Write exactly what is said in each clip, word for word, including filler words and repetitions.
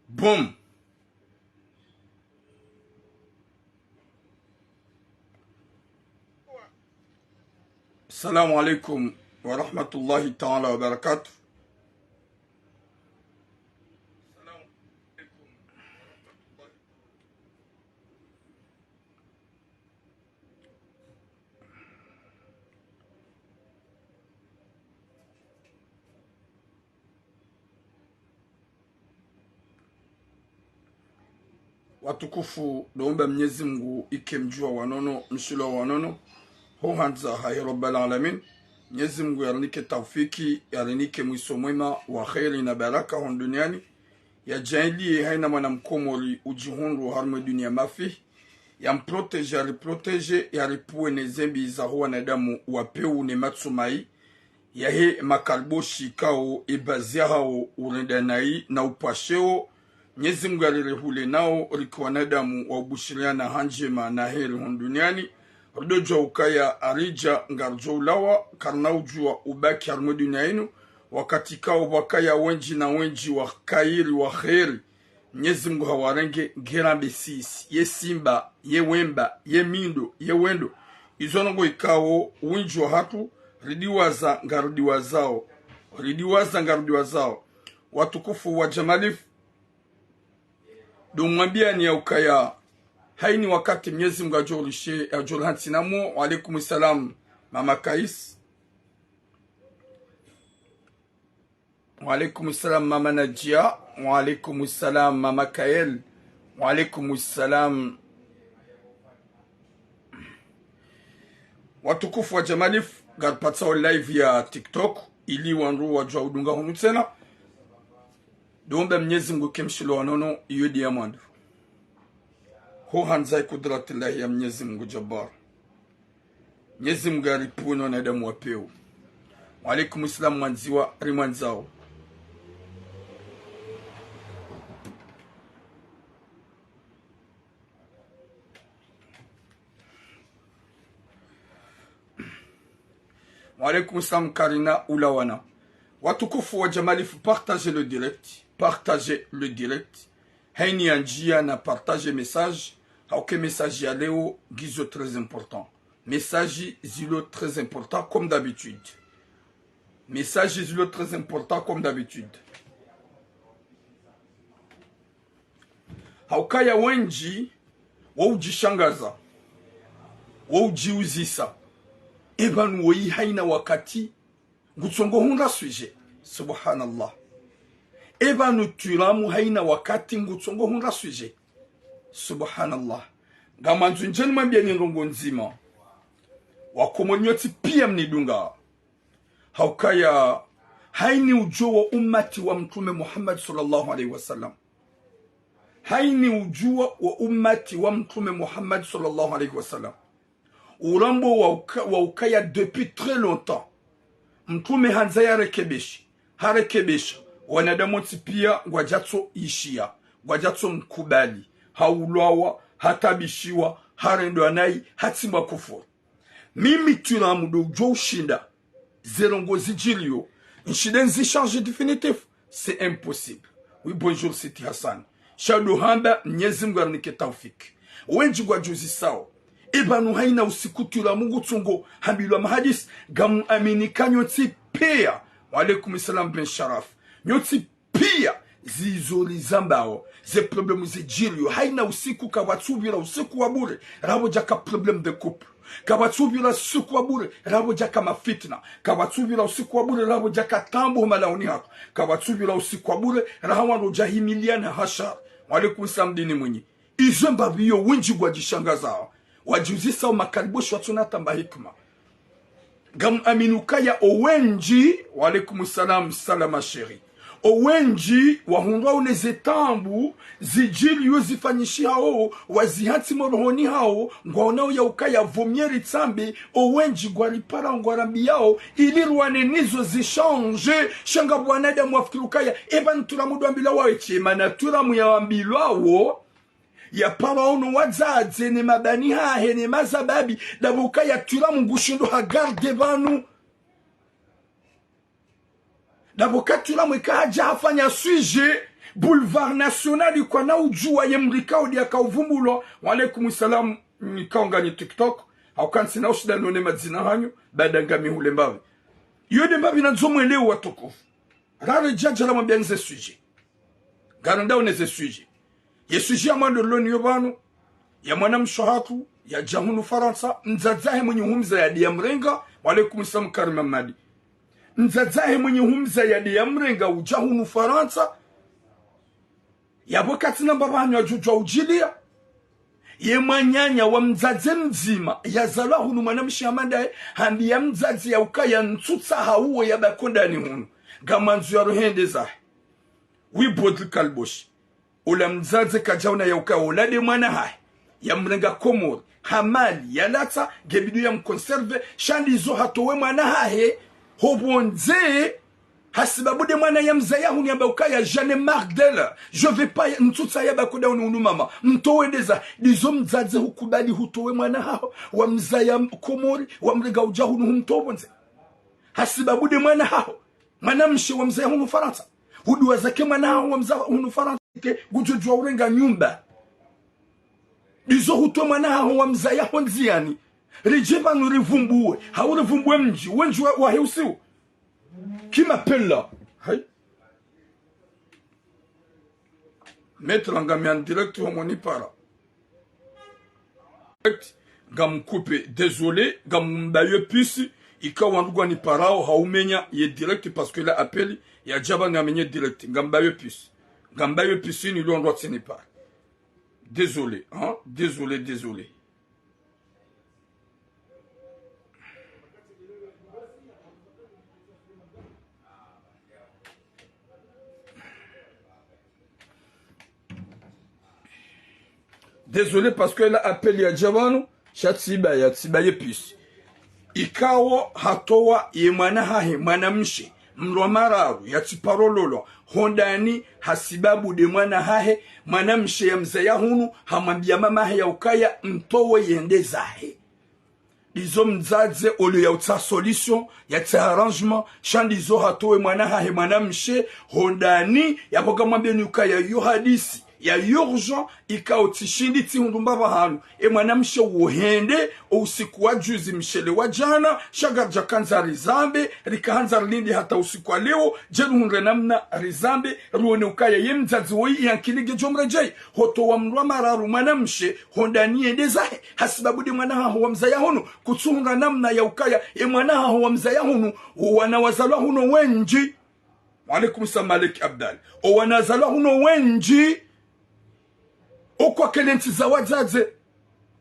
Boom. Salam alaikum wa rahmatullahi ta'ala wa barakatuh. Watukufu, ndo omba Mnyezi Mngu ike mdjuwa wa nono, mshilo wa nono, ho handza hahe Rabbal Alamin. Mnyezi Mngu yarinike taufiki, yarinike mwiso mwema wa kheri na baraka hunu duniani. Yadjaanliye haina mwana mkomori udjihundru harumwa ye duniya mafi. Yamprotéger, yariprotéger, yaripvuwe ne zembi za ho wanadamu wa pewu ne matso mayi. Yahe makariboshi ikao ye bazi yahao urenda nayi na upvwasheo. Mnyezi Mngu yarirehule nao, rike wanadamu wa ubushiriana ha ndjema na heri hunu duniani. Ridodjuwa ukaya aridja ngaridjo ulawa, karina udjuwa ubaki harumwa ye duniya inu, wakati ikao pvwakaya wendji na wendji wa kheri, wa kheri. Mnyezi Mngu hawarenge nge rambe sisi, ye simba, ye wemba, ye mindo, ye wendo. Izo ndrongoo ikao wendji wahatru ridiwaza ngaridiwazao. Ridiwaza ngaridiwazao. Watukufu wa Jamalifu, ndo mwambiyani ya ukaya haini wakati Mnyezi Mngu yadjo rishe, yadjo rihantsi namo. Wa alaikum salam, Mama Kais. Wa alaikum salam, Mama Nadia. Wa alaikum salam, Mama Kael. Wa alaikum salam. Watukufu wa Jamalifu, ngaripatsao live ya TikTok, ili wandru wadjuwa udunga hunu tsena. Ndo omba Mnyezi Mngu ike mshilo wa nono, iyo ndiya mwando. Ho handza ye kudratillahi ya Mnyezi Mngu Jabbar. Mnyezi Mngu yaripvuwe no wanadamu wa pewu. Wa alaikum salam, mwandziwa, rimwandzao. Wa alaikum salam, Karina Ulawana. Watukufu wa Jamalifu, partagez le direct. Partagez le direct. Haini yandjiya na partager message. Hauka ye message ya leo ngizo très important. Message zilo très important comme d'habitude. Message zilo très important comme d'habitude. Haukaya wendji waudjishangaza, waudjiuzisa, epvanu woyi haina wakati ngutsongo hundra sujet. Subhanallah. Epvanu Twiramu haina wakati ngutsongo hundra sujet. Subhanallah. Ngamwandzo ndjeni mwambiyeni ndrongoo ndzima. Wakomori nyontsi piya mnidunga. Haukaya haini udjuwa wa ummati wa Mtrume Muhammad sallallahu alayhi wa sallam. Haini udjuwa wa ummati wa Mtrume Muhammad sallallahu alayhi wa sallam. Urambo wa uka-, wa ukaya depuis très longtemps. Mtrume handza yarekebeshe, harekebesha, wanadamu wontsi piya ngwadjatso ishiya, ngwadjatso mkubali, haulwawa, hatabishiwa, harendwa nayi, hatsimbwa kufuru. Mimi Twiramu ndo udjo ushinda ze ndrongoo zidjiriyo nshinde nzi changer définitif? C'est impossible. Oui, bonjour, Siti Hassan. Sha ndo hamba Mnyezi Mngu yarinike taufiki. Wendji ngwadjiuzisao, epvanu haina usiku Twiramu ngutsongo hambilwa mahadisi, ngamuamini ka nyontsi piya. Wa alaikum salam Ben Sharaf. Nyontsi piya zizo rizambao, ze problème zidjiriyo, haina usiku kapvatsu pvira usiku wa bure, rapvo djaka problème de couple. Kapvatsu pvira usiku wa bure, rapvo djaka mafitna. Kapvatsu pvira usiku wa bure, rapvo djaka taabu ho malaoni hatru. Kapvatsu pvira usiku wa bure, raha wandru djahimiliana hashara. Wa alaikum salam Dini Mwinyi. Izo mbapvi yo wendji ngwadjishangazao, wadjiuzisao makariboshi watsuna tamba hikima. Ngamuamini ukaya owendji, wa alaikum salam, Salama Chéri. Owendji wahundrwao ne ze taabu zidjiriyo zifanyishihao, wazihantsi mo rohoni hawo, ngwaonao ya ukaya vaut mieux ritsambe, owendji ngwaripara ngwarambiyao, ili rwane nizo zi changer, sha ngapvo wanadamu wafikiri ukaya, epvanu Twiramu ndo ambilwa wawe she, mana Twiramu yawambilwawo, yapara ono wadzadze ne mabani hahe ne mazababi, ndapvo ukaya Twiramu ngushindo ha garder pvanu. Ndapvo ka Twiramu eka hadja hafanya sujet, Boulevard National, kwana udjuwa ye mdru ikao ndiye akauvumbulwa. Wa alaikum salam, nikao ngani TikTok. Hauka ntsina ushida none madzina hanyu, baada ngami hule mbapvi. Iyo nde mbapvi nandzo mwelewe watukufu. Rare djadja la mwambia nze sujet. Ngarendao neze sujet. Ye sujet ya mwando loni yo pvanu, ya mwanamshe hatru, yadja hunu Farantsa, mdzadze wahe mwenye humza yadi ya mrenga, wa alaikum salam Karim Ahmadi. Mdzadze wahe mwenye humza yadi ya mrenga udja hunu Farantsa, yapvo katsina mbapvi hanyu yadjudjuwa udjilia. Ye mwananya wa mdzadze mdzima, yazalwa hunu mwanamshe hama ndaye, hambiya mdzadze ya ukaya ntsutsaha uwo yabaki hondani hunu. Ngamwandzo yaruhende zahe. Wi bodri kalboshi. Ola mdzadze kadjaona ya ukaya ola nde mwana hahe. Yamrenga Komori. Ha mali, yalatsa, nge bidi yamconserve, sha ndizo hatowe mwana hahe. Ho pvondze, hasibabu nde mwana yamzaya hunu yamba ukaya, j'en ai marre d'elle. Je veux pas, ntsutsaha yabaki hondani hunu mama. Mtowe ndeza, ndizo mdzadze hukubali hutowe mwana haho, wamzaya Komori, wamrenga udja hunu humtowe pvondze. Hasibabu nde mwana haho. Mwanamshe wamzaya hunu Farantsa. Huduwa zake mwana haho wamzaya hunu Farantsa. Ke, ngudjodjuwa urenga nyumba. Ndizo hutowe mwana haho wamzaya ho ndziani. Ridje pvanu rivumbuwe. Hau rivumbuwe mdji. Wendji wa, wahe usiu. Qui m'appelle là? Hai. Maître ngami en direct ho moni para. Direct, ngamkupe, désolé, ngambayo puce, ikao wandru waniparao, haumenya ye direct, parce que la appel, yadja pvanu ngamenye direct, ngambayo puce. Ngambayo puce, ni lo wandru watsini para. Désolé, hein, désolé, désolé. Désolé, parce que la appel yadja pvanu, sha tsiba ya, tsiba ye puce. Ikao hatowa ye mwana hahe, mwanamshe, mlwa mararu, yatsiparololwa, hondani, hasibabu nde mwana hahe, mwanamshe yamzaya hunu, hamwambiya mama hahe ya ukaya, mtowe yende zahe. Ndizo mdzadze olio yautsaha solution, yatsaha arrangement, sha ndizo hatowe mwana hahe mwanamshe, hondani, yapvo ngamwambiyeni ukaya yo hadisi ya urgent, ikao tsishindi tsihundru mbapvi hanu. E mwanamshe uwo hende, o usiku wa juzi mshele wa djana, sha ngaridja handza rizambe, rikahandza rilinde hata usiku wa leo, dje ruhundre namna rizambe, ruone ukaya ye mdzadze woyi yankili ngedjo mredjeyi, hotowa mlwa mararu mwanamshe, hondani yende zahe, hasibabu nde mwana haho wamzaya hunu, kutsuhundra namna ya ukaya, e mwana haho wamzaya hunu, o wana wazalwa hunu wendji. Wa alaikum salam Malik Abdal. O wana wazalwa hunu wendji. O kwakele ntsi za wadzadze.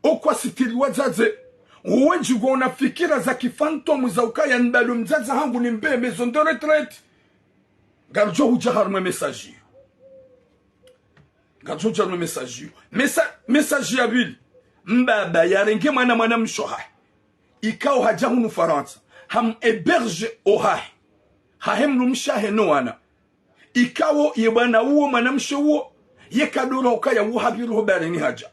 O kwasitiri wadzadze. Wendji ngwaona fikira za kifantôme za ukaya nibalo mdzadze hangu nimbe maison de retraite. Ngaridjo hudja harumwa message iyo. Ngaridjo hudja harumwa message iyo. Messa-, message ya pvili. Mbaba yarenge mwana mwanamshe hahe. Ikao hadja hunu Farantsa. Ham héberge ohahe. Hahe mdrumshe hahe no wana. Ikao ye bwana uwo mwanamshe uwo. Ye kadoro ukaya uwo hapviri ho baharini hadja.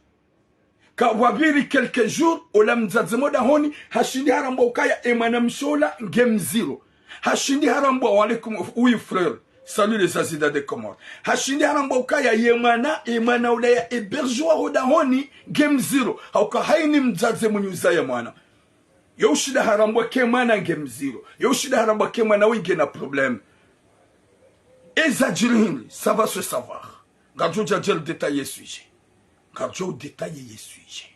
Kapvwapviri quelques jours, ola mdzadze mo dahoni, hashindi harambwa ukaya e mwanamshe ola nge mziro. Hashindi harambwa, wa alaikum, oui frère, salut les Azidas des Comores. Hashindi harambwa ukaya ye mwana, e mwana ola ya hébergewa ho dahoni, nge mziro. Hauka haini mdzadze mwenye uzaya mwana. Yo ushinda harambwa ke mwana nge mziro. Yo ushinda harambwa ke mwana woyi ngena problème. Eza djiri hindri, ça va se savoir. Ngaridjo djadjel détailler sujet. Ngaridjo détailler ye sujet.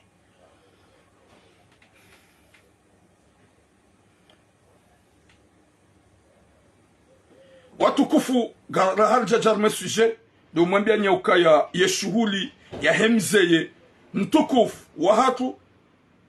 Watukufu, nga-, raha ridjadja harumwa sujet, ndo mwambiyani ya ukaya ye shuhuli yahe mzeye mtukufu wahatru,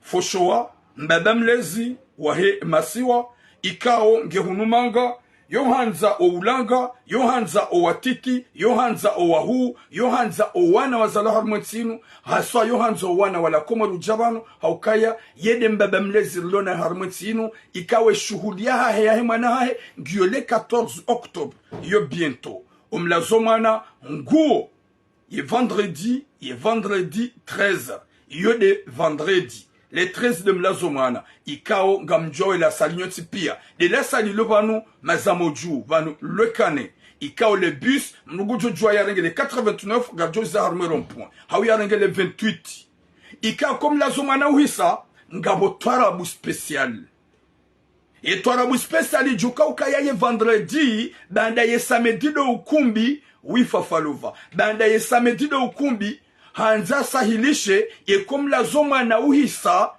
Foshowa, mbaba mlezi wahe masiwa, ikao nge hunu manga, yo handza o ulanga, yo handza o watiti, yo handza o wahuu, yo handza o wana wazalwa harumwa entsi inu, haswa yo handza o wana walawa Komori udja pvanu, ha ukaya, ye nde mbaba mlezi rilo naye harumwa entsi inu, ikao e shuhuli yahahe yahe mwana hahe, ngiyo le quatorze octobre, yo bientôt. O mlazo mwana, nguwo, ye vendredi, ye vendredi treize. Iyo nde vendredi. Le treize nde mlazo mwana. Ikao ngamdjuwa we lasali nyontsi piya. Nde lasali lo pvanu mazamodju, pvanu le canet. Ikao le bus, mdru ngudjo djuwa yarenge le quatre-vingt-neuf, ngaridjo uza harumwa rond-point. Hau yarenge le vingt-huit. Ikao ko mlazo mwana uhisa, ngapvo twarabu spécial. Ye twarabu spécial idjo ukaya ye vendredi, baanda ye samedi ndo ukumbi, wifa falova. Baanda ye samedi ndo ukumbi, handza sahilishe, ye ko mlazo mwana uhisa,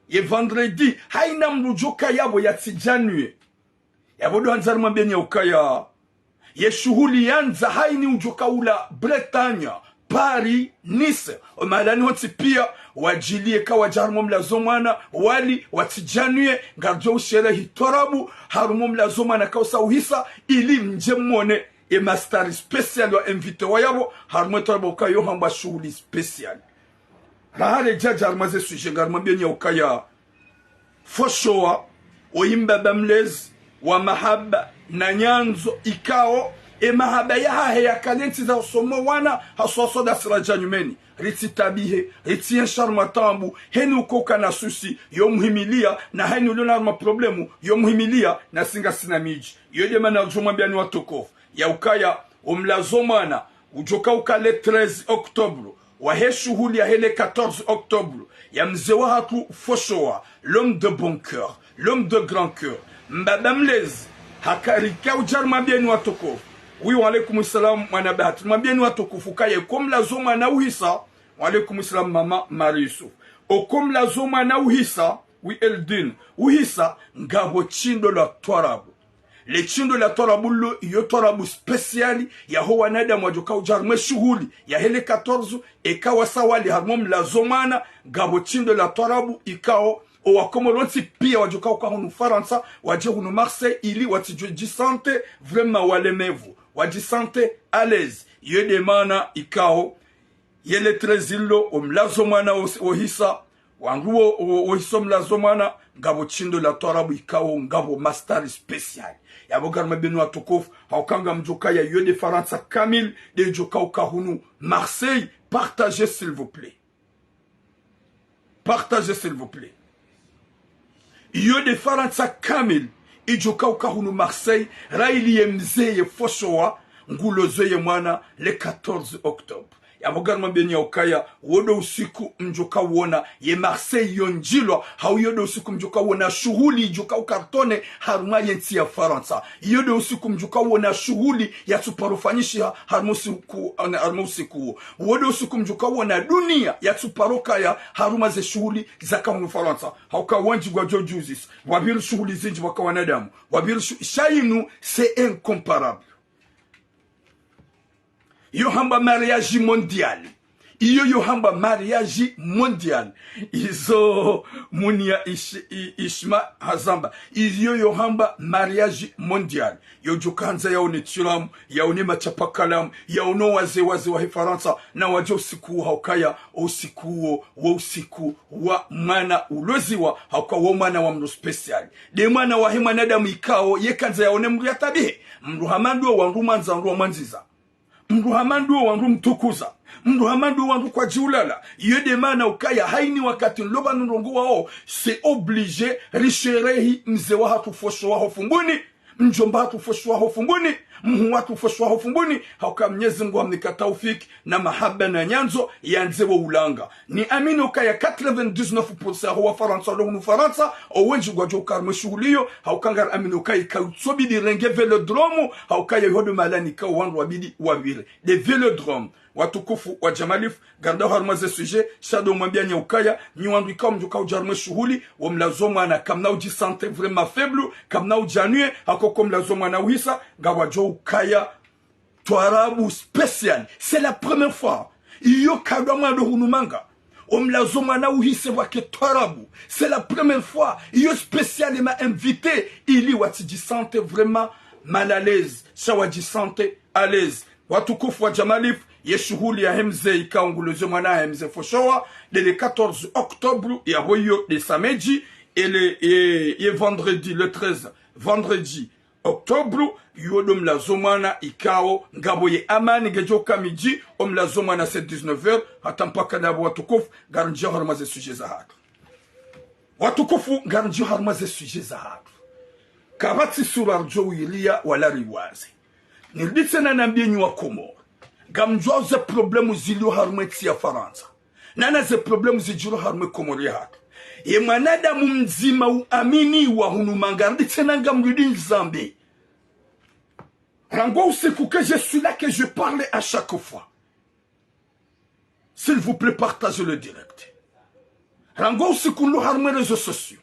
ye vendredi, haina mdru djo kaya yapvo yatsidjanwe. Yapvo ndo handza rimwambiyeni ya ukaya ye shuhuli yandza haini udjo kaula Bretagne, Paris, Nice, omahalani hontsi piya, wadjiliye ka wadja harumwa mlazo mwana, wali, watsidjanwe, ngaridjo usherehi twarabu, harumwa mlazo mwana kausa uhisa, ili mdje mwone, ye mastari spécial wa invité wa yapvo, harumwa twarabu ukayo hamba shuhuli spécial. Raha redjadja harumwa ze sujet, ngarimwambiyeni ya ukaya Foshowa, oyi mbaba mlezi wa mahaba na nyandzo ikao, e mahaba yahahe yakale ntsi za usomo wana, haswa soda sira dja nyumeni. Ritsitabihe, ritsiensha harumwa taabu, heni ukoka na susi, yo muhimiliya, na heni ulona harumwa problemu, yo muhimiliya, na si ngasina midji. Yo nde mana ridjo mwambiyani watukufu, ya ukaya, omlazo mwana, udjo kauka le treize octobre, wahe shuhuli yahe le quatorze octobre, ya mze wahatru Foshowa, l'homme de bon cœur, l'homme de grand cœur. Mbaba mlezi, haka rika udja rimwambiyeni watukufu. Oui, wa alaikum salam, mwana bahati. Rimwambiyeni watukufu, ukaya ko mlazo mwana uhisa, wa alaikum salam, mama Marie Youssouf. Oko mlazo mwana uhisa, oui, Eldine, uhisa, ngapvo shindo la twarabu. Le shindo la twarabu lo, iyo twarabu spécial, yaho wanadamu wadjo kaudja harumwa e shuhuli yahe le quatorze, eka wasa wali harumwa mlazo mwana, ngapvo shindo la twarabu, ikao, owakomori wontsi piya wadjo kauka hunu Farantsa, wadje hunu Marseille, ili watsidjo djisante, vraiment walemevu, wadjisante à l'aise. Iyo nde mana ikao, ye le treize lo, omlazo mwana wo, wohisa, wandru wo, wo, wohisa omlazo mwana, ngapvo shindo la twarabu ikao, ngapvo mastari spécial. Yapvo ngarimwambiyeni watukufu, hauka ngamdjo kaya yo nde Farantsa kamili, nde idjo kauka hunu Marseille, partagez s'il vous plaît. Partagez s'il vous plaît. Iyo nde Farantsa kamili, idjo kauka hunu Marseille, raha ili ye mze ye Foshowa, ngulozo ye mwana, le quatorze octobre. Yapvo ngarimwambiyeni ya ukaya, wo ndo usiku mdjo kauona, ye Marseille yo ndjilwa, hau yo ndo usiku mdjo kauona shuhuli idjo kauka cartonné, harumwa ye ntsi ya Farantsa. Iyo ndo usiku mdjo kauona shuhuli yatsuparo fanyishiha, harumwa usiku, harumwa usiku wo. Wo ndo usiku mdjo kauona duniya yatsuparo kaya, harumwa ze shuhuli zaka hunu Farantsa. Hauka wandji ngwadjo djuzisa. Wapviri shuhuli zindji waka wanadamu. Wapviri shu-, sha inu, c'est incomparable. Yo hamba mariage mondial. Iyo yo hamba mariage mondial. Izo Munia Ish-, I-, Ishma hazamba. Iyo yo hamba mariage mondial. Yo djo kandza yaone shilamu, yaone mashapakalamu, yaone wazee wazee wahe Farantsa, na wadje usiku wo haukaya, usiku wo, wo usiku wa mwana uloziwa, hauka wo mwana wa mdru spécial. Nde mwana wahe mwanadamu ikao, ye kandza yaone mdru yatabihe. Mdru hama ndo wandru mwandza, wandru wamwandziza. Mdru hama ndo wandru mtukuza. Mdru hama ndo wandru kwadjiulala. Iyo nde mana ukaya haini wakati nlo pvanu ndrongowao, c'est obligé, risherehi mze wahatru Foshowa ho Fumbuni, mdjomba hatru Foshowa ho Fumbuni, mhuu watru Foshowa ho Fumbuni, hauka Mnyezi Mngu hamnika taufiki na mahaba na nyandzo yandze wo ulanga. Ni amini ukaya quatre-vingt-dix-neuf pour cent ho Wafarantsa walo hunu Farantsa, owendji ngwadjo uka harumwa e shuhuli iyo, hauka ngari amini ukaya ikao utsobidi renge Vélodrome, hauka iyo ndo mahalani ikao wandru wabidi wapvire. Nde Vélodrome. Watukufu wa Jamalif, ngaridjo harumwa ze sujet, sha ndo mwambiyani ya ukaya, nyi wandru ikao mdjo kaudja harumwa e shuhuli, wo mlazo mwana kamna udjisante vraiment faible, kamna udjanwe, hauka ko mlazo mwana uhisa, ngapvwadjo ukaya twarabu spécial. C'est la première fois. Iyo kadwa mwando hunu manga. Omlazo mwana uhise pvwake twarabu. C'est la première fois. Iyo spécial ma invité. Ili watsidjisante vraiment mal à l'aise. Sha wadjisante à l'aise. Watukufu wa Jamalif, ye shuhuli yahe mze ikao ngulozo mwana wahe mze Foshowa, nde le quatorze octobre, yapvo iyo nde samedi, et le, et, et vendredi, le treize, vendredi, octobre, iyo ndo mlazo mwana ikao, ngapvo ye amani ngedjo uka midi, omlazo mwana c'est dix-neuf heures, hata mpaka ndapvo watukufu, ngarindjio harumwa ze sujet zahatru. Watukufu, ngarindjio harumwa ze sujet zahatru. Kapvatsi sura ridjo wiriya wala riwaze. Nirudi tsena nambiye nyi wa Komori. Ngamdjuwao ze problème zilio harumwa entsi ya Farantsa. Nana ze problème zidjiro harumwa Komori yahatru. Ye mwanadamu mdzima uamini wa hunu manga, nirudi tsena ngamrudi nizambe. Rangu usiku que je suis là, que je parle à chaque fois. S'il vous plaît, partagez le direct. Rangu usiku nilo harumwa réseaux sociaux.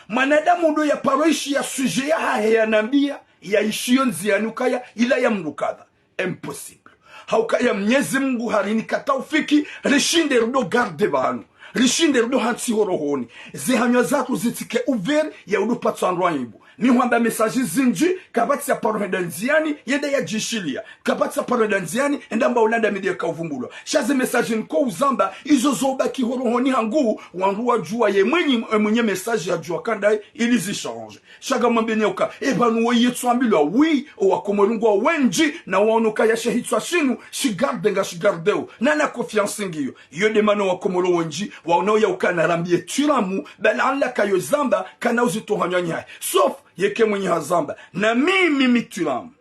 Mwanadamu ndo yaparo ishiya sujet yahahe yanambiya, yaishiyo ndziani ukaya, ila ya mdru kadha. Impossible. Haukaya Mnyezi Mungu harinika taufiki, rishinde rudo garde pvanu. Rishinde rudo hantsi horohoni. Zihanywa zatru zitsike ouvert, ya udo patsa ndrwa imbu. Mi hwamba message zindji, kapvatsi ya paro henda ndziani, yende yadjishiliya. Kapvatsi ya paro henda ndziani, enda mba ulanda media kauvumbulwa. Sha ze message niko uzamba, izo zobaki horohoni hangu, wandru wadjuwa ye mwenyi, e mwenye message yadjuwa kandayi, ili zichange. Sha ngamwambeni yauka, e pvanu woyi yetsu ambilwa, oui, owa Komori ngwao wendji, na waono kaya she hitswa shinu, shigarde ngashigardeo, nana confiance ngiyo. Iyo nde mana owa Komori wendji, waonao yauka narambiye Twiramu, bala anla kayo zamba, kana uzitohanywa nyahe. Sauf, yeke mwenyi hazamba. Na mimi mi Twiramu.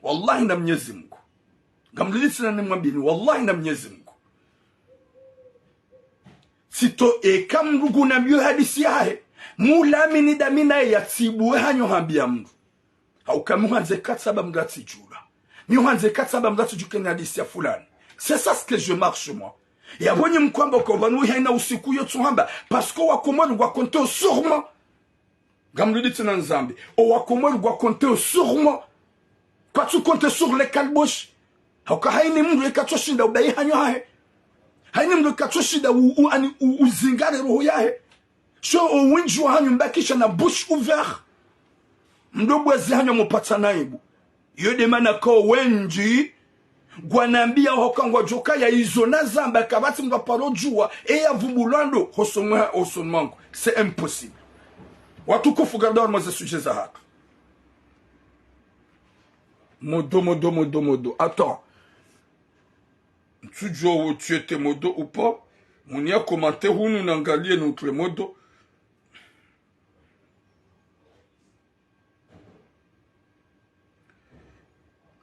Wallahi na Mnyezi Mungu. Ngamlilitsi na nimwambiyeni, wallahi na Mnyezi Mungu. Tsito eka mdru ngunambiyo hadisi yahahe. Mulamini dami naye yatsibuwe hanyo hambiya mdru. Hauka mi hwandze katsamba mdru atsidjula. Mi hwandze katsamba mdru atsidjuke ni hadisi ya fulani. C'est ça ce que je marche, moi. Yapvo nyi mkwamba uka pvanu haina usiku yotsu hamba. Parce que owa Komori ngwa compter sur moi. Ngamludi tsena nizambe. Owa Komori ngwa compter sur moi. Kwatsu compter sur les kalboshi. Hauka haina mdru yekatsu shinda ubayi hanyo hahe. Haina mdru yekatsu shinda u, u, ani, u, uzingare roho yahe. Sho owendji wahanyu mbakisha na bouche ouvert. Mdo bwezi hanyu mupatsa na aibu. Iyo nde mana kao wendji ngwanambiya hoka ngwadjoka ya izo nazamba kapvatsi mdru aparo djuwa, e yavumbulwa ndo, hosoni mwa, hosoni mwangu. C'est impossible. Watukufu, gardons harumwa ze sujet zahatru. Modo, modo, modo, modo. Attends. Ntsudjuwa wo tu étais modo ou pas. Mwenyi ya commenter hunu nangaliye no tu es modo.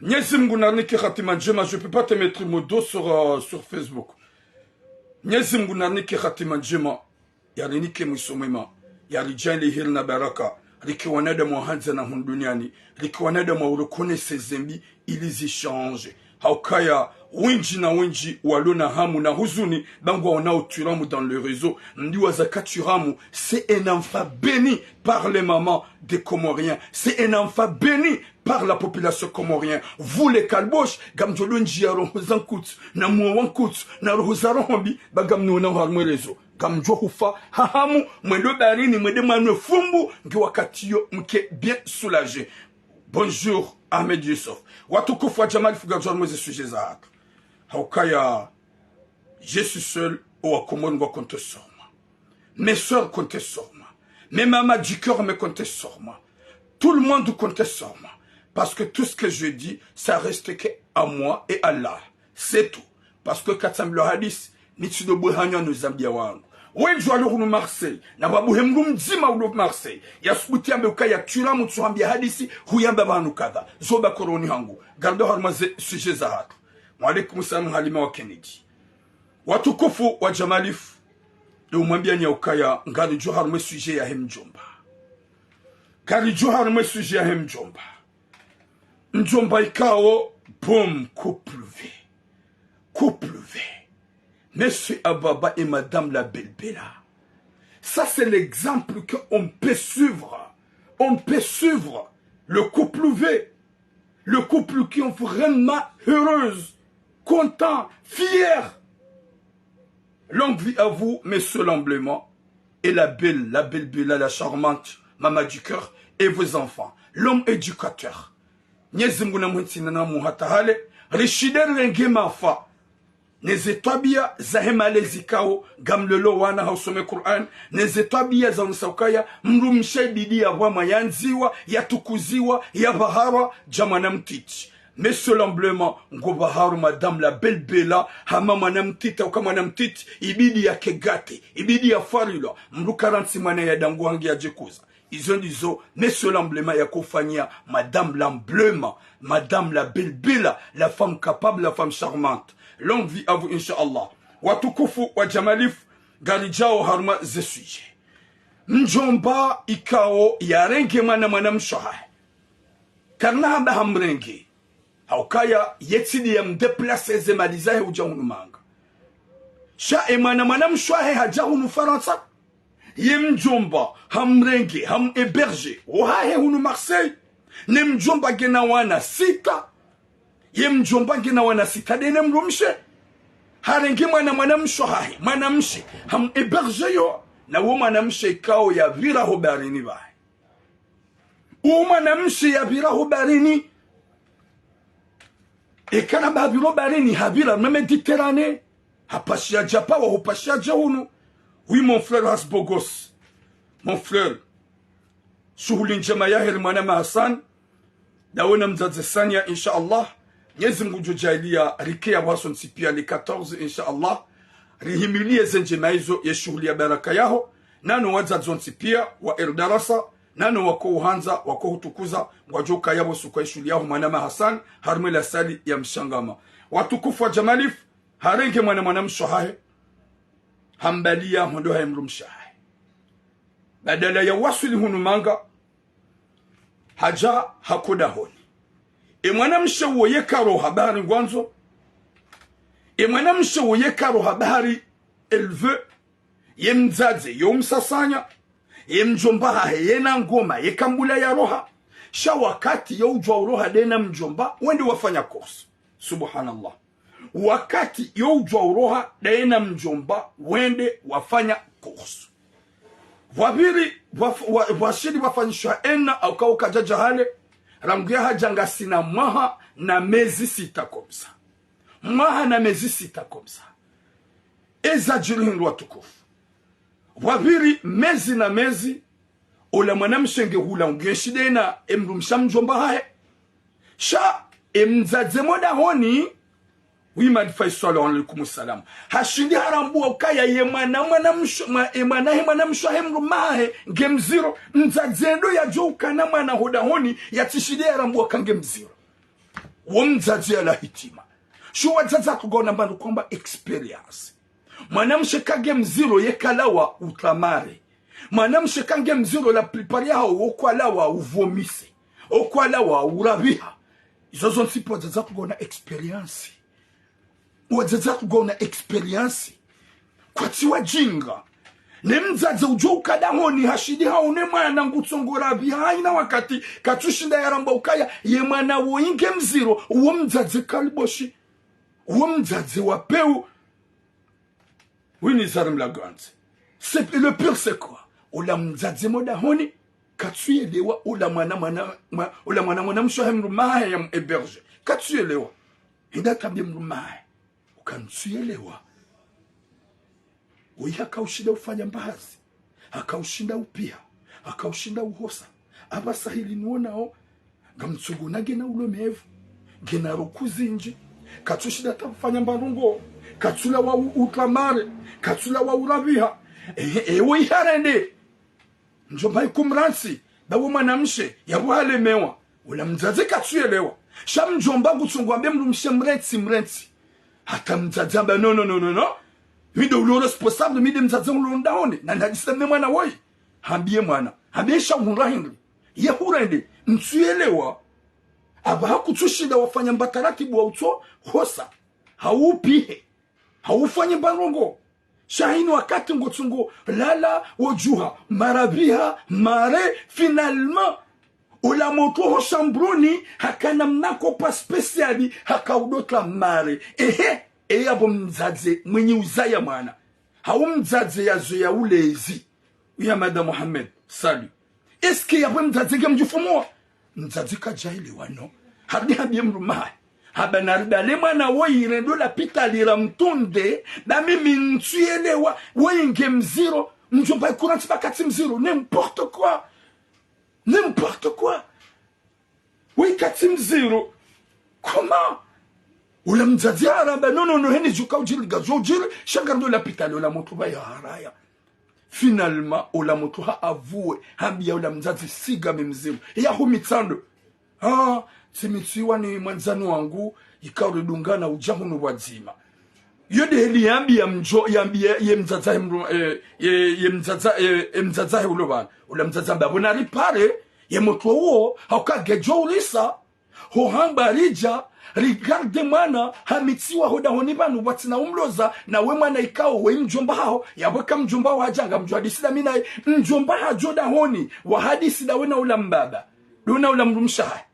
Mnyezi Mungu narinike hatima ndjema, je peux pas te mettre modo sur, euh, sur Facebook. Mnyezi Mungu narinike hatima ndjema. Yarinike mwiso mwema, yaridjaanliye heri na baraka, rike wanadamu wa handza na hunu duniani, rike wanadamu wa ureconnaître zembi ili zichange. Haukaya, wendji na wendji walo na hamu na huzuni, ba ngwaonao Twiramu dans le réseau, mdiwaza ka Twiramu, c'est un enfant béni par les mamans des Comoriens, c'est un enfant béni par la population comorienne. Vous les kalboshi, ngamdjo do ndjiya roho za nkutsu, na moyo wa nkutsu, na roho za roho mbi, ba ngamnionao harumwa réseau. Ngamdjo hufa ha hamu, mwendo baharini, mwende mwanwe fumbu, nge wakati iyo mke bien soulagé. Bonjour, Ahmed Youssouf. Watukufu wa Jamalifu, gardons harumwa ze sujet zahatru. Haukaya, je suis seul, owa Komori ngwa compter sur moi. Mes sœurs comptent sur moi. Mes mamans du cœur me comptent sur moi. Tout le monde compte sur moi. Parce que tout ce que je dis, ça reste que à moi et Allah. C'est tout. Parce que katsambilwa hadisi, mi tsido buhanywa no zambiya wangu. Wendji walo hunu Marseille, na wabuhe mdru mdzima ulo Marseille, yasubuti yambe ukaya Twiramu tsuhambiya hadisi, huyamba pvanu kadha. Zoba koroni hangu. Gardons harumwa ze sujet zahatru. Wa alaikum salam, Halima wa Kennedy. Watukufu wa Jamalifu, ndo umwambiyani ya ukaya, ngaridjo harumwa e sujet yahe mdjomba. Ngaridjo harumwa e sujet yahe mdjomba. Mdjomba ikao, boum, couple V. Couple V. Monsieur Ababa et Madame la Belle Bella. Ça, c'est l'exemple qu'on peut suivre. On peut suivre le couple V. Le couple qui est vraiment heureuse, content, fier. Longue vie à vous, Monsieur Lamblement, et la belle, la belle Bella, la charmante, maman du cœur, et vos enfants. L'homme éducateur. Mnyezi Mungu namhentsi na namuhatahale, rishinde rirenge mafa. Neze twabiya zahe malezi kao, ngamlelo wana ha usome Qur'an, neze twabiya zaonesa ukaya, mdrumshe ibidi yapvwamwa, yandziwa, yatukuziwa, yapvaharwa, dja mwana mtiti. Monsieur Lamblement, ngo pvaharwa Madame la Belle Bella, hama mwana mtiti, uka mwana mtiti, ibidi yake gâté, ibidi yafwarilwa, mdru karantsi mwana ya dangu hangi yadjikuza. Izo ndizo, monsieur l'emblème yakofanya, madame l'emblème, madame la bilbila, la femme capable, la femme charmante. Longue vie à vous, inshallah. Watukufu wa Jamalif, ngaridjao harumwa ze sujet. Mdjomba ikao yarenge mwana mwanamshe wahahe. Karina hamba hamrenge. Haukaya yetsidi yamdéplacer ze mali zahe udja hunu manga. Sha e mwana mwanamshe wahe hadja hunu Farantsa. Ye mdjomba hamrenge, hamhéberger. Wahahe hunu Marseille. Ne mdjomba ngena wana sita. Ye mdjomba ngena wana sita de ne mdrumshe. Harenge mwana mwanamshe wahahe, mwanamshe, hamhéberger yo. Na wo mwanamshe ikao yapvira ho baharini pvahe. Uwo mwanamshe yapvira ho baharini. Eka na bapvira ho baharini, hapvira mwa Méditerranée. Hapashiya dja pvawa, hupashiya dja hunu. Oui, mon frère Hasbogos. Mon frère. Shuhuli ndjema yahe ri mwana ma Hassan. Dawe na mdzadze Sania, inshallah. Mwenyezi Mungu ngudjo djaaliya rike yapvo sontsi piya le quatorze, inshallah. Rihimiliye ze ndjema izo ye shuhuli ya baraka yaho. Nano wadzadze wontsi piya wa Erdarasa. Nano wako uhandza, wako hutukuza, ngwadjo kaya pvo suku ye shuhuli yaho mwana ma Hassan, harumwa le salle ya Mshangama. Watukufu wa Jamalif, harenge mwana mwanamshe wahahe, hambaliya hondo hahe mdrumshe wahahe. Badala ya waswili hunu manga, hadja hako dahoni. E mwanamshe uwo yeka roha bahari ngwandzo. E mwanamshe uwo yeka roha bahari elle veut. Ye mdzadze yo msasanya. Ye mdjomba hahe yena ngoma, yeka mbula ya roha. Sha wakati yo udjuwa uroha de na mdjomba, wende wafanya course. Subhanallah. Wakati yo udjuwa uroha de na mdjomba, wende wafanya course. Pvwapviri, pvwa, pvwa, pvwashili pvwafanyishiha ena, hauka uka djadja hale, rangu yahadja ngasina mwaha na mezi sita comme ça. Mwaha na mezi sita comme ça. Eza djiri hindri watukufu. Pvwapviri mezi na mezi, ola mwanamshe nge hula ungeshi de na e mdrumshe wa mdjomba hahe. Sha e mdzadze mo dahoni, wi madfa iswalo, wa alaykum salam. Hashindi harambuwa ukaya ye mwana mwanamshe, mwa, e mwana he mwanamshe wahe mdrume wahe nge mdziro. Mdzadze ndo yadjo ukana mwana ho dahoni, yatsishinde yarambuwa ka nge mdziro. Wo mdzadze yala hitima. Sho wadzadze hatru ngwaona mbapvi kwamba expérience. Mwanamshe ka nge mdziro yeka lawa utamare. Mwanamshe ka nge mdziro la plupart yaho wo kwalawa uvomise. Wo kwalawa urapviha. Izo zontsi piya wadzadze hatru ngwaona expérience. Wadzadze hatru ngwaona expérience. Kwatsi wadjinga. Ne mdzadze udjo uka dahoni hashindi haone mwana ngutsongo rapviha hayina wakati, katsushinda yarambuwa ukaya ye mwana woyi nge mdziro, uwo mdzadze kaliboshi. Uwo mdzadze wa pewu. Oui, Nizar Mlagandzi. C'est, le pire, c'est quoi? Ola mdzadze mo dahoni, katsuyelewa ola mwana, mwana, mwa, ola mwana mwanamshe wahe mdrume wahe yamhéberger. Katsuyelewa. Hende hambiya mdrume wahe uka ntsuyelewa. Woyi haka ushinda ufanya mbahazi. Haka ushinda upviha. Haka ushinda uhosa. Apvasa hili niwonao, ngamtsongo na ngena ulomevu. Ngena roho zindji. Katsushinda hata ufanya mba ndrongo. Katsulawa u-, utamare. Katsulawa urapviha. Ehe, ewe iharende. Mdjomba ikumrantsi, ba wo mwanamshe, yapvo halemewa. Ola mdzadze katsuyelewa. Sha mdjomba ngutsongo hambe mdrumshe mrantsi, mrantsi. Hata mdzadze hamba, non, non, non, non, non. Mi ndo ulo responsable, mi nde mdzadze ulo ndahoni. Na nadjisa ne mwana woyi. Hambiye mwana. Hambiye sha uhundra hindri. Ye hurende, ntsuyelewa. Apvaha kutsushinda wafanya mba taratibu wa utso, hosa. Haupvihe. Haufanye mba ndrongo. Sha hayina wakati ngotsongo lala, wodjuha, mara pviha, mare, finalement. Ola motro ho shambroni, hakana mna kopa spécial, haka udota mare. Ehe, e yapvo mdzadze, mwenyi uzaya mwana. Hau mdzadze yazoweya ulezi. Uya Madame Mohamed, salut. Est-ce que yapvo mdzadze nge mdjifumuwa? Mdzadze kadjaelewa, non. Harudi hambiye mdrume wahe. Hamba naribale mwana woyi rende lapitali ramtunde, ba mimi ntsuyelewa, woyi nge mdziro, mdjomba ikurantsi ba katsi mdziro, n'importe quoi. N'importe quoi. Woyi katsi mdziro. Comment? Ola mdzadze haramba, non, non, non, heni djuka udjiri, ngazo udjiri, sha ngarendo lapitali, ola motro ba yaharaya. Finalement, ola mutru ha avuwe, hambiya ola mdzadze siga mi mzimu. Ya hu mitsando. Ah, tsimitsiwa ni mwandzani wangu, ikao ridungana udja hunu pvwadzima. Yo de heli yambiya mdjo, yambiya ye mdzadze he mdru, eh, ye, ye mdzadze, eh, ye mdzadze he ulo pvanu. Ola mdzadze hamba, pvo naripare, ye mutru uwo, hauka ngudjo urisa, ho hamba ridja, rigarde mwana, hamitsiwa ho dahoni pvanu pvwatsina umloza, na we mwana ikao we mdjomba haho, yapvo eka mdjomba haho hadja ngamdjo hadisi da mi naye, mdjomba hadjo dahoni, wahadisi da we na ula mbaba, do na ula mdrumshe hahe.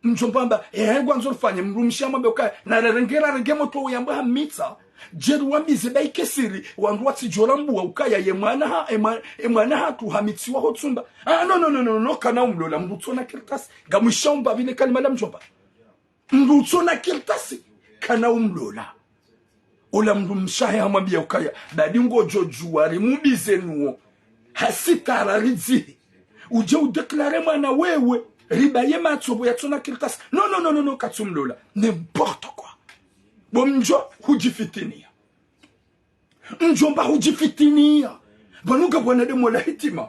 Mdjomba hamba, ehe, ngwandzo rifanye, mdrumshe hamwambe ukaya, nararenge, rarenge mutru uyambwa hamitsa, djeri wambize ba ike siri, wandru watsidjo rambuwa ukaya ye mwana ha, e mwa-, e mwana hatru hamitsiwa ho tsumba. Ah, no, no, no, no, no, kana umlola, mdru utsona kartasi. Ngamwisha umba pvile kalima la mdjomba. Mdru utsona kartasi, kana umlola. Ola mdrumshe hahe hamwambiya ukaya, badi ngodjo djuwa rimubize nuwo. Ha sitara ridzihi. Udje udéclare mwana wewe, ribaye matso pvo yatsona kartasi. No, no, no, no, no, katsumlola. N'importe quoi. Bo mdjo hudjifitiniya. Mdjomba hudjifitiniya. Pvanu ngapvo wanadamu wala hitima.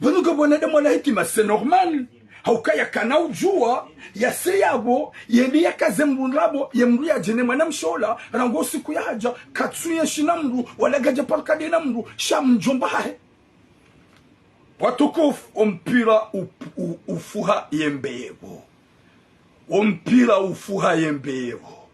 Pvanu ngapvo wanadamu wala hitima, c'est normal. Haukaya kana udjuwa, yase yapvo, yende yakaze mdru ndrabo, ye mdru yadje ne mwanamshe ola, rangu siku yahadja, katsuyenshi na mdru, wala kadja parukade na mdru, sha mdjomba hahe. Watukufu, ompira u-, u-, ufuha yembevo. Ompira ufuha yembevo.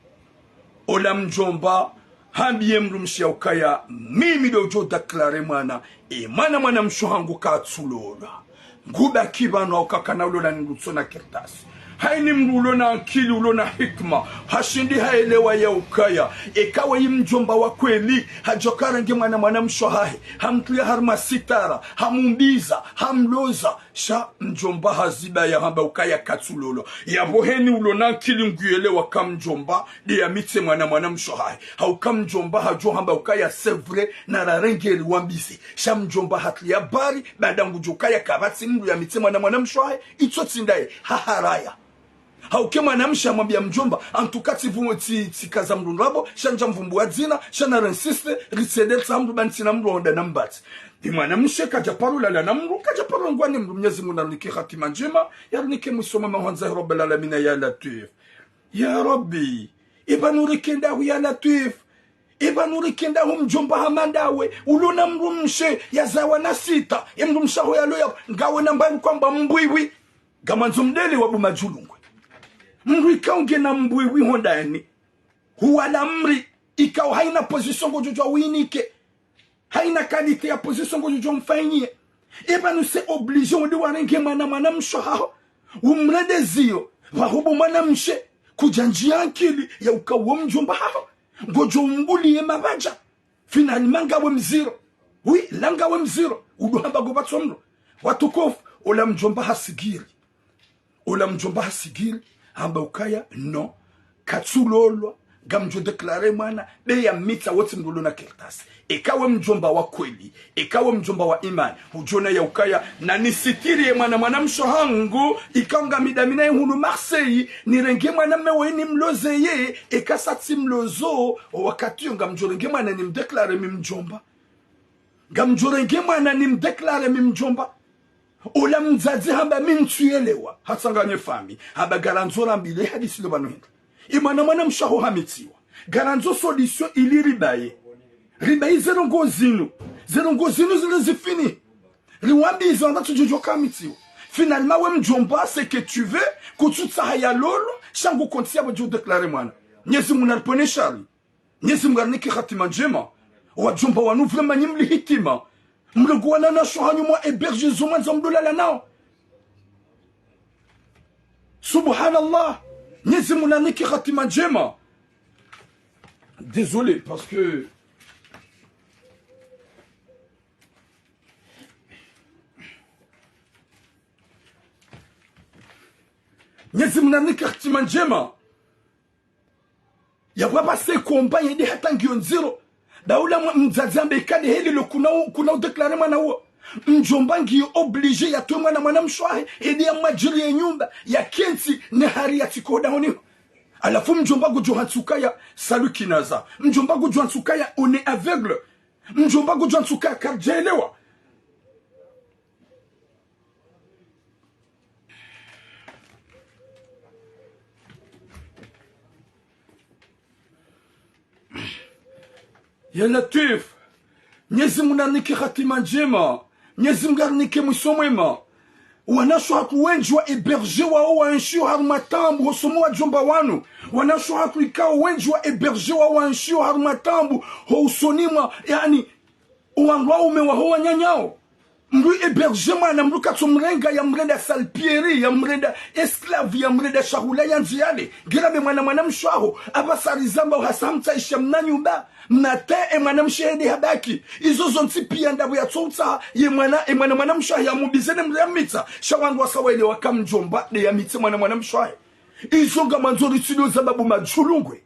Ola mdjomba, hambiye mdrumshe ukaya, mimi ndo udjo déclare mwana, e mwana mwanamshe hangu katsulolwa. Ngubaki pvanu hauka kana ulola ni mdru utsona kartasi. Haini mdru ulona ankili, ulona hikima, hashindi haelewa ya ukaya, eka we yi mdjomba wa kweli, hadjo karenge mwana mwanamshe hahe, hamtriya harumwa sitara, hamumbiza, hamloza, sha mdjomba haziba yahamba ukaya katsulolwa. Yapvo heni ulona ankili nguyelewa ka mdjomba, de yamitse mwana mwanamshe hahe. Hauka mdjomba hadjo hamba ukaya c'est vrai, nararenge riwambize. Sha mdjomba hatriya bari, baada ngudjo kaya kapvatsi mdru yamitse mwana mwanamshe hahe, itso tsi ndaye, haharaya. Hauke mwanamshe hamwambiya mdjomba, en tout cas tsivu-, tsi-, tsikaza mdru ndrabo, sha ndja mvumbuwa dzina, sha narinsiste, ritsende ritsaha mdru ba ntsina mdru wa honda nambatsi. Ni mwanamshe kadja paro lala na mdru, kadja paro ngwa ni mdru, Mnyezi Mungu narinike hatima ndjema, yarinike mwiso mwema hwandza ya Rabbal Alamina ya Latwif. Ya Rabbi, ipvanu rikenda hu ya Latwif, ipvanu rikenda hu mdjomba hama ndawe, ulona mdrumshe, yazawa na sita, e mdrumshe haho yaloya, ngawe na mbali kwamba mbwiwi, ngamwandzo mdele wa buma djulungwe. Mdru ikao ngena mbwiwi hondani, huwala mri, ikao haina position ngodjo djuwa uyinike. Haina qualité ya position ngodjo djuwa umfanyiye. Eba nous c'est obligé wende warenge mwana mwanamshe haho. Umrende ziyo, pvahubu mwanamshe, kudja ndjiya ankili, ya uka wo mdjomba haho. Ngodjo umbuliye mabadja. Finalement ngawe mziro. Oui, la ngawe mziro. Udu hamba ngo pvatso mdru. Watukufu, ola mdjomba hasigiri. Ola mdjomba hasigiri, hamba ukaya, non, katsulolwa, ngamdjo déclarer mwana, be yamitsa wo tsi mdru ulona kartasi. Eka we mdjomba wa kweli, eka we mdjomba wa imani, hudjona ya ukaya, nanisitiri ye mwana mwanamshe hangu, ikao ngami dami naye hunu Marseille, nirenge mwana mme waye nimloze ye, eka sa tsi mlozo, wakati yo ngamdjo renge mwana nimdéclarer mi mdjomba. Ngamdjo renge mwana nimdéclarer mi mdjomba. Ola mdzadze hamba mi ntsuyelewa. Hatsanganye fami. Hamba ngarandzo rambilwe hadisi lo pvanu hindri. Imwana mwanamshe haho hamitsiwa. Ngarandzo solution ili ribaye. Ribaye ze ndrongoo zinu. Ze ndrongoo zinu zile zifini. Riwambize wandza tsudjo djuwa ka hamitsiwa. Finalement we mdjomba, ce que tu veux, kutsutsaha yalolwe, sha ngu konti ya pvo djo déclarer mwana. Mnyezi Mungu naripvonese shari. Mnyezi Mungu arinike hatima ndjema. Wadjomba wanu vraiment nyi mli hitima. Mlongo wanawashe hanyu mwa héberger zo mwandza mdolala nao. Subhanallah. Mnyezi Mungu arinike hatima ndjema. Désolé, parce que Mnyezi Mungu arinike hatima ndjema. Ya pvapvase komba yende hata ngiyo ndziro. Daula mwa-, mdzadze ambe ikade heli lo kuna u-, kuna udéclarer mwana uwo. Mdjomba ngiyo obligé yatowe mwana mwanamshe wahe, ende yamwadjiri ye nyumba, yakentsi, ne hari yatsiko hodahoni ho. Halafu mdjomba ngudjo hantsi ukaya, salu kinaza. Mdjomba ngudjo hantsi ukaya, on est aveugle. Mdjomba ngudjo hantsi ukaya, karidjaelewa. Ya Latwif, Mnyezi Mungu narinike hatima ndjema. Mnyezi Mungu arinike mwiso mwema. Wanashe hatru wendji wa hébergé wao waenshio harumwa taabu ho usoni mwa wadjomba wanu. Wanashe hatru ikao wendji wa hébergé wao waenshio harumwa taabu ho usoni mwa, yaani, owandru waume waho wananyao. Mndru hébergé mwana, mndru katsu mrenga, ya mrenda salpieri, ya mrenda esclave, ya mrenda shahula yandzi yale. Ngira be mwana mwanamshe waho, apvasa rizamba uhasa hamtsaisha mna nyumba, mna te e mwanamshe hende habaki. Izo zontsi pia ndapvo yatsoutsaha, ye mwana, e mwana mwanamshe wahe ya mubize ne mndru ya mitsa. Sha wandru wasa waelewa ka mdjomba, nde ya mitse mwana mwanamshe wahe. Izo ngamandzo ritsilio zababu madjulungwe.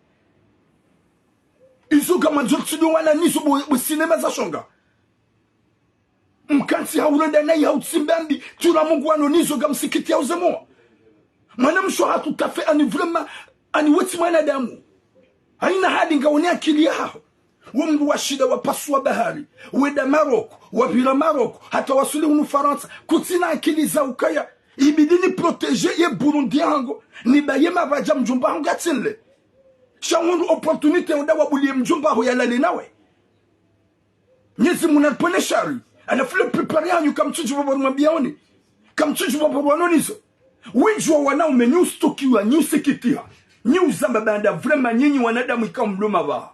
Izo ngamandzo ritsilio wana nizo bo, bo sinema za shonga. Mkantsi haurenda nayi hautsimba mbi, tula Mungu wano nizo ngamsikiti hauzemoa. Mwanamshe hatru tafe ani vraiment, ani wetsi mwanadamu. Haina hali ngaone akili yaho. Wo mndru washinda wapasua bahari, wenda Maroc, wapvira Maroc, hata wasuli hunu Farantsa, kutsina akili za ukaya. Ibidi ni protégé ye Burundi yahangu, nibaye mapvadja mdjomba hangu yatsinle. Sha wunu opportunité wenda wabulie mdjomba ho yalale nawe. Mnyezi Mungu naripvwene shari. Halafu le plupart yahanyu kamtsudji pvapvo rumwambiaoni. Kamtsudji pvapvo rwanonizo. Wendji wa wanaume nyi ustukiwa, nyi usikitiha. Nyi uzamba baanda vraiment nyinyi wanadamu ikao mlo mapvaha.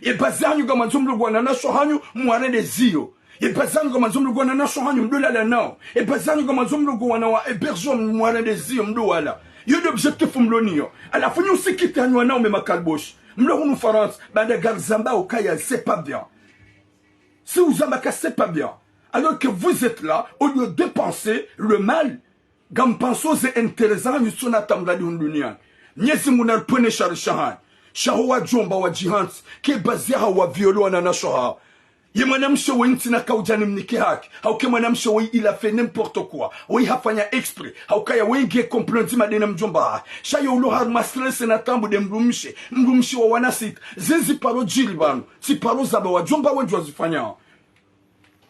Ye bazi yahanyu ngamandzo mlo wana wanashe wahanyu mwarende ziyo. Ye bazi yahanyu ngamandzo mlo wana wanashe wahanyu mdo lala nao. Ye bazi yahanyu ngamandzo mlo wana wa hébergé mwarende ziyo mdo wala. Yo nde objectif mlo niyo. Halafu nyi usikitiha nyi wanaume makaliboshi. Mlo hunu Farantsa, baanda ngarizamba ukaya c'est pas bien. Si uzamba ka c'est pas bien, alors que vous êtes là, au lieu de penser le mal, ngampanso ze intérêt zahanyu tsona hata mradi hunu duniani. Mnyezi Mungu naripvwene shari shahanyu. Sha ho wadjomba wadjihantsi, ke bazi yahawo waviole wananashe wahawo. Ye mwanamshe woyi ntsina kaudja nimnike haki. Hauka ye mwanamshe woyi il a fait n'importe quoi. Woyi hafanya exprès. Haukaya woyi nge complot ndzima nde na mdjomba hahe. Sha ye ulo harumwa stress na taabu nde mdrumshe. Mdrumshe wa wana sita. Zezi paro djiri pvanu. Tsi paro zamba wadjomba wendji wazifanyao.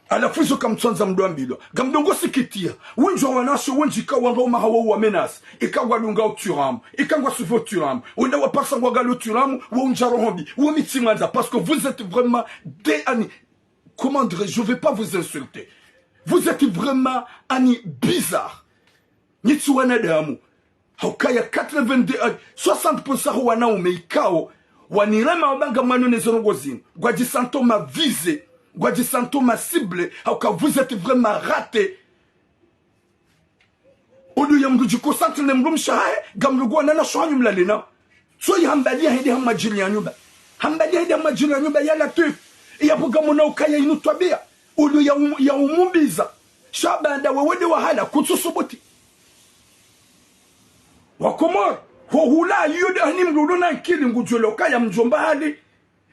Halafu izo kamtsandza mdo ambilwa. Ngamdongo sikitiha. Wendji wa wanawashe wendji ikao wandru waume wahawo wa menace. Ikao ngwadungao turamu. Ikao ngwasuivio turamu. Wenda waparisa ngwangalio turamu. Wo undja roho mbi. Wo mi tsimwandza. Parce que vous êtes vraiment des ani-, comment dirais-je, je vais pas vous insulter. Vous êtes vraiment ani bizarre. Nyi tsi wanadamu. Haukaya quatre-vingt-deux, euh, soixante pour cent ho wanaume ikao wanirema wamba ngamwanone ze ndrongoo zinu. Ngwadjisanto ma visé, ngwadjisanto ma ciblé, hauka vous êtes vraiment raté. Au lieu ya mndru djiconcentré ne mdrumshe hahe, ngamlo wana wanashe wahanyu mlale nao. Tsoyi hambalia hende hamwadjiri ya nyumba. Hambalia hende hamwadjiri ya nyumba ya Latwif. Yapvo ngamona ukaya inu twabia. Au lieu ya um-, ya umubiza. Sha baanda wewe nde wahala kutsusubuti. Wakomori, ho hula iyo nde hani mndru ulo na nkili ngudjuelewa ukaya mdjomba hali.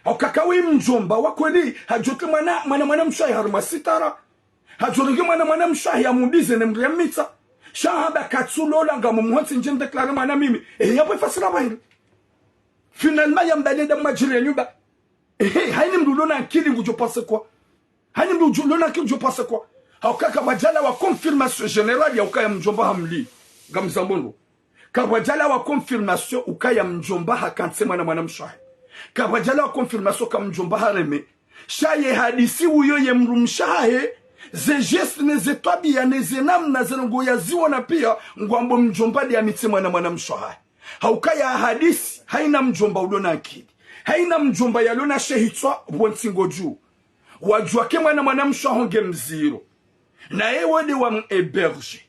Hauka ka we mdjomba wa kweli, hadjoke mwana, mwana, mwanamshe wahe harumwa sitara. Hadjorenge mwana mwanamshe wahe yamubize ne mndru ya mitsa. Sha hamba katsulola ngamumhontsi ndje mdéclaré mwana mimi. Eh, yapvo ifasila pvahili. Finalement yambalie nda mwadjiri ya nyumba. Ehe, haini mndru ulo na nkili ngudjo penser quoi? Haini mndru ulo na nkili ngudjo penser quoi? Hauka kapvadjalawa confirmation générale ya ukaya mdjomba hamli. Ngamzambo ndro. Kapvadjalawa confirmation ukaya mdjomba hakantsi mwana mwanamshe wahe. Kapvadjalawa confirmation ka mdjomba hareme. Sha ye hadisi uyo ye mdrumshe hahe, ze geste ne ze twabia ne ze namna ze ndrongoo yaziona pia, ngwambo mdjomba nde ya mitse mwana mwanamshe wahe. Haukaya hadisi, haina mdjomba ulo na nkili. Haina mdjomba yalo na she hitswa pvo ntsingo dju. Wadjuwa ke mwana mwanamshe waho nge mziro. Naye wo nde wa mu hébergé.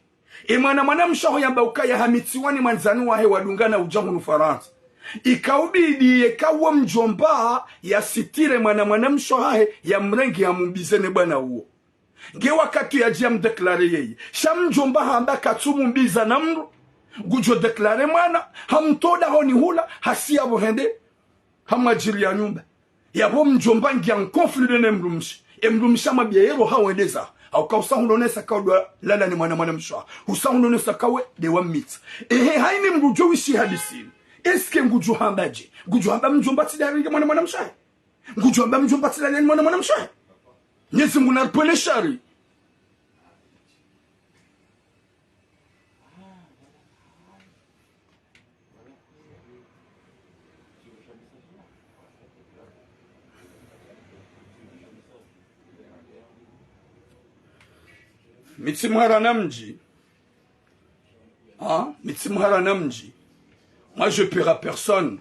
E mwana mwanamshe waho yamba ukaya hamitsiwa ni mwandzani wahe wadungana udja hunu Farantsa. Ikaubidi yeka wo mdjomba yasitire mwana mwanamshe wahahe yamrenge yamubize ne bwana uwo. Nge wakati yadja yamdéclaré yeye. Sha mdjomba hamba katsumubiza na mndru. Ngudjo déclaré mwana, hamtowa dahoni hula, hasiya pvo hende hamwadjiri ya nyumba. Yapvo mdjomba ngiya en conflit ne mdrumshe. E mdrumshe hamwambia yero hawendeza. Hauka usa hunonesa ka udjo lala ne mwana mwanamshe waho. Usa hunonesa ka we nde wa mitsa. Ehe, haini mndru udjo wishi hadisi. Est-ce que ngudjo hamba dje? Ngudjo hamba mdjomba tsi nde yarenge mwana mwanamshe wahe? Ngudjo hamba mdjomba tsi nde yarenge mwana mwanamshe wahe? Mnyezi Mungu naripvwene shari. Mi tsi mhara na mdji. Ha? Mi tsi mhara na mdji. Moi, je peur à personne.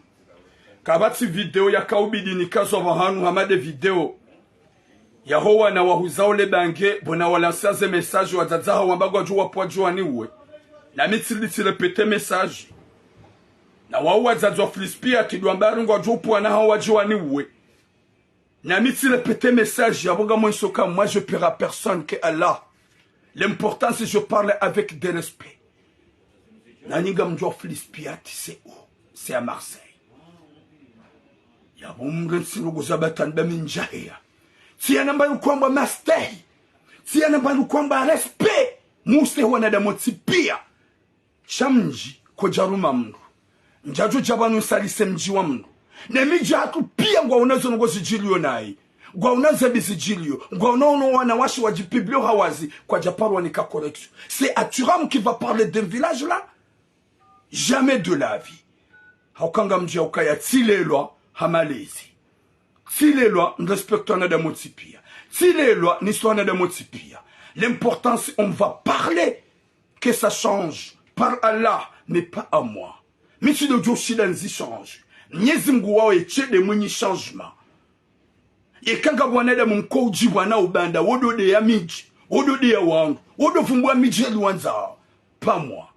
Kapvatsi video yakaubidi nikazwa pvahanu hama nde video yaho wana wahuzao le bange, bona walansa ze message wadzadze hao wamba ngwadjo wapvo wadjo waniuwe. Na mi tsi, tsi répéter message. Na wao wadzadze wa Filispia tsi ndo wamba ngwadjo upvo wana hao wadjo waniuwe. Na mi tsi répéter message, yapvo ngamwonso ka moi je peur à personne que Allah. L'important, c'est je parle avec des respects. Na nyi ngamdjuao Filispia tsi c'est où? C'est à Marseille. Yapvo mrentsi ndrongo za batwani ba mi ndjaheya. Tsi ya namba yuko amba mastehi. Tsi ya namba yuko amba respect. Muse wanadamu tsi pia. Sha mdji, kodjaruma mndru. Ndjadjo dja pvanu nsalise mdji wa mndru. Ne midji hatru pia ngwaono zo ndrongo zidjiliyo nayi. Ngwaono ze mbi zidjiliyo. Ngwaono ono wanawashe wadjipiblio hawazi, kwadjaparwa nika correction. C'est à Thuram qui va parler d'un village là? Jamais de la vie. Hauka ngamdjuao ukaya tsilelwa ha malezi. Tsilelwa nrespecte wanadamu tsi pia. Tsilelwa nise wanadamu tsi pia. L'important, c'est on va parler. Que ça change par Allah, mais pas à moi. Mi tsi ndo djo shinda nizi change. Mnyezi Mngu wao yetshe nde mwinyi changement. Yeka ngapvo wanadamu mkoudjipvwa na ubanda, wo ndo ndeya midji, wo ndo ndeya wandru, wo ndo pvumbwa midji yeli wandzao. Pas moi.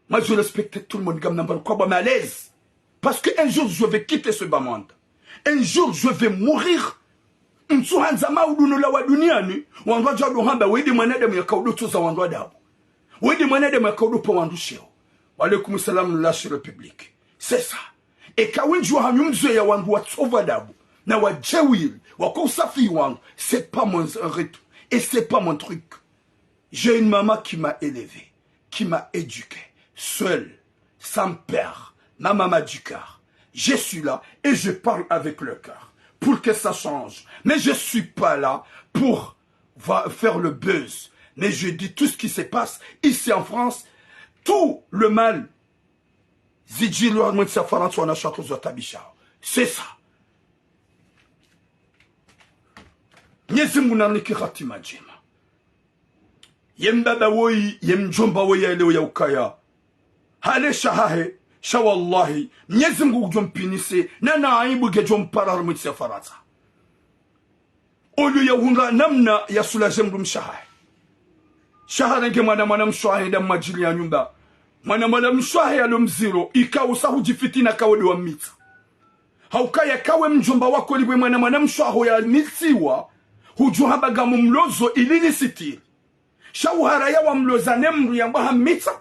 Moi, je respecte tout le monde, ngamnamba kwamba malezi. Parce que un jour, je vais quitter ce bas monde. Un jour, je vais mourir. Ntsu handza maudu no lawa duniani, wandru wadja ndo hamba, wewe nde mwanadamu yakaudotsoza wandru adabu. Wewe nde mwanadamu yakaudopva wandru sheo. Wa alaykum salam, la chère République. C'est ça. Eka wendji wahanyu mzoweya wandru watsopva adabu, na wadjewiri, wako usafi wandru, c'est pas mon rythme. Et c'est pas mon truc. J'ai une maman qui m'a élevé, qui m'a éduqué, seule, sans père, ma maman du cœur. Je suis là et je parle avec le cœur pour que ça change. Mais je suis pas là pour va-, faire le buzz. Mais je dis tout ce qui se passe ici en France, tout le mal. Zidjiliyo harumwa ntsi ya Farantsa wanawashe watru zo watabisha. C'est ça. Mnyezi Mngu narinike hatima ndjema. Ye mbaba woyi, ye mdjomba woyi ya leo ya ukaya hale shahahe, sha wallahi, Mnyezi Mngu ngudjo mpinise, na na aibu ngedjo mpara harumwa ntsi ya Farantsa. Oliyo ya hundra namna ya soulager mdrumshe wahahe. Sha harenge mwana, mwana mshe wahahe nda mwadjili ya nyumba. Mwana, mwana mshe wahahe yalo mziro, ikao usa hudjifitina kawe ndo wa mmitsa. Hauka yeka we mdjomba waho lipvwe mwana, mwana mshe waho ya mitsiwa, hudjo hamba ngamumlozo ili nisitiri. Sha uharaya wamloza ne mndru yambwa hammitsa.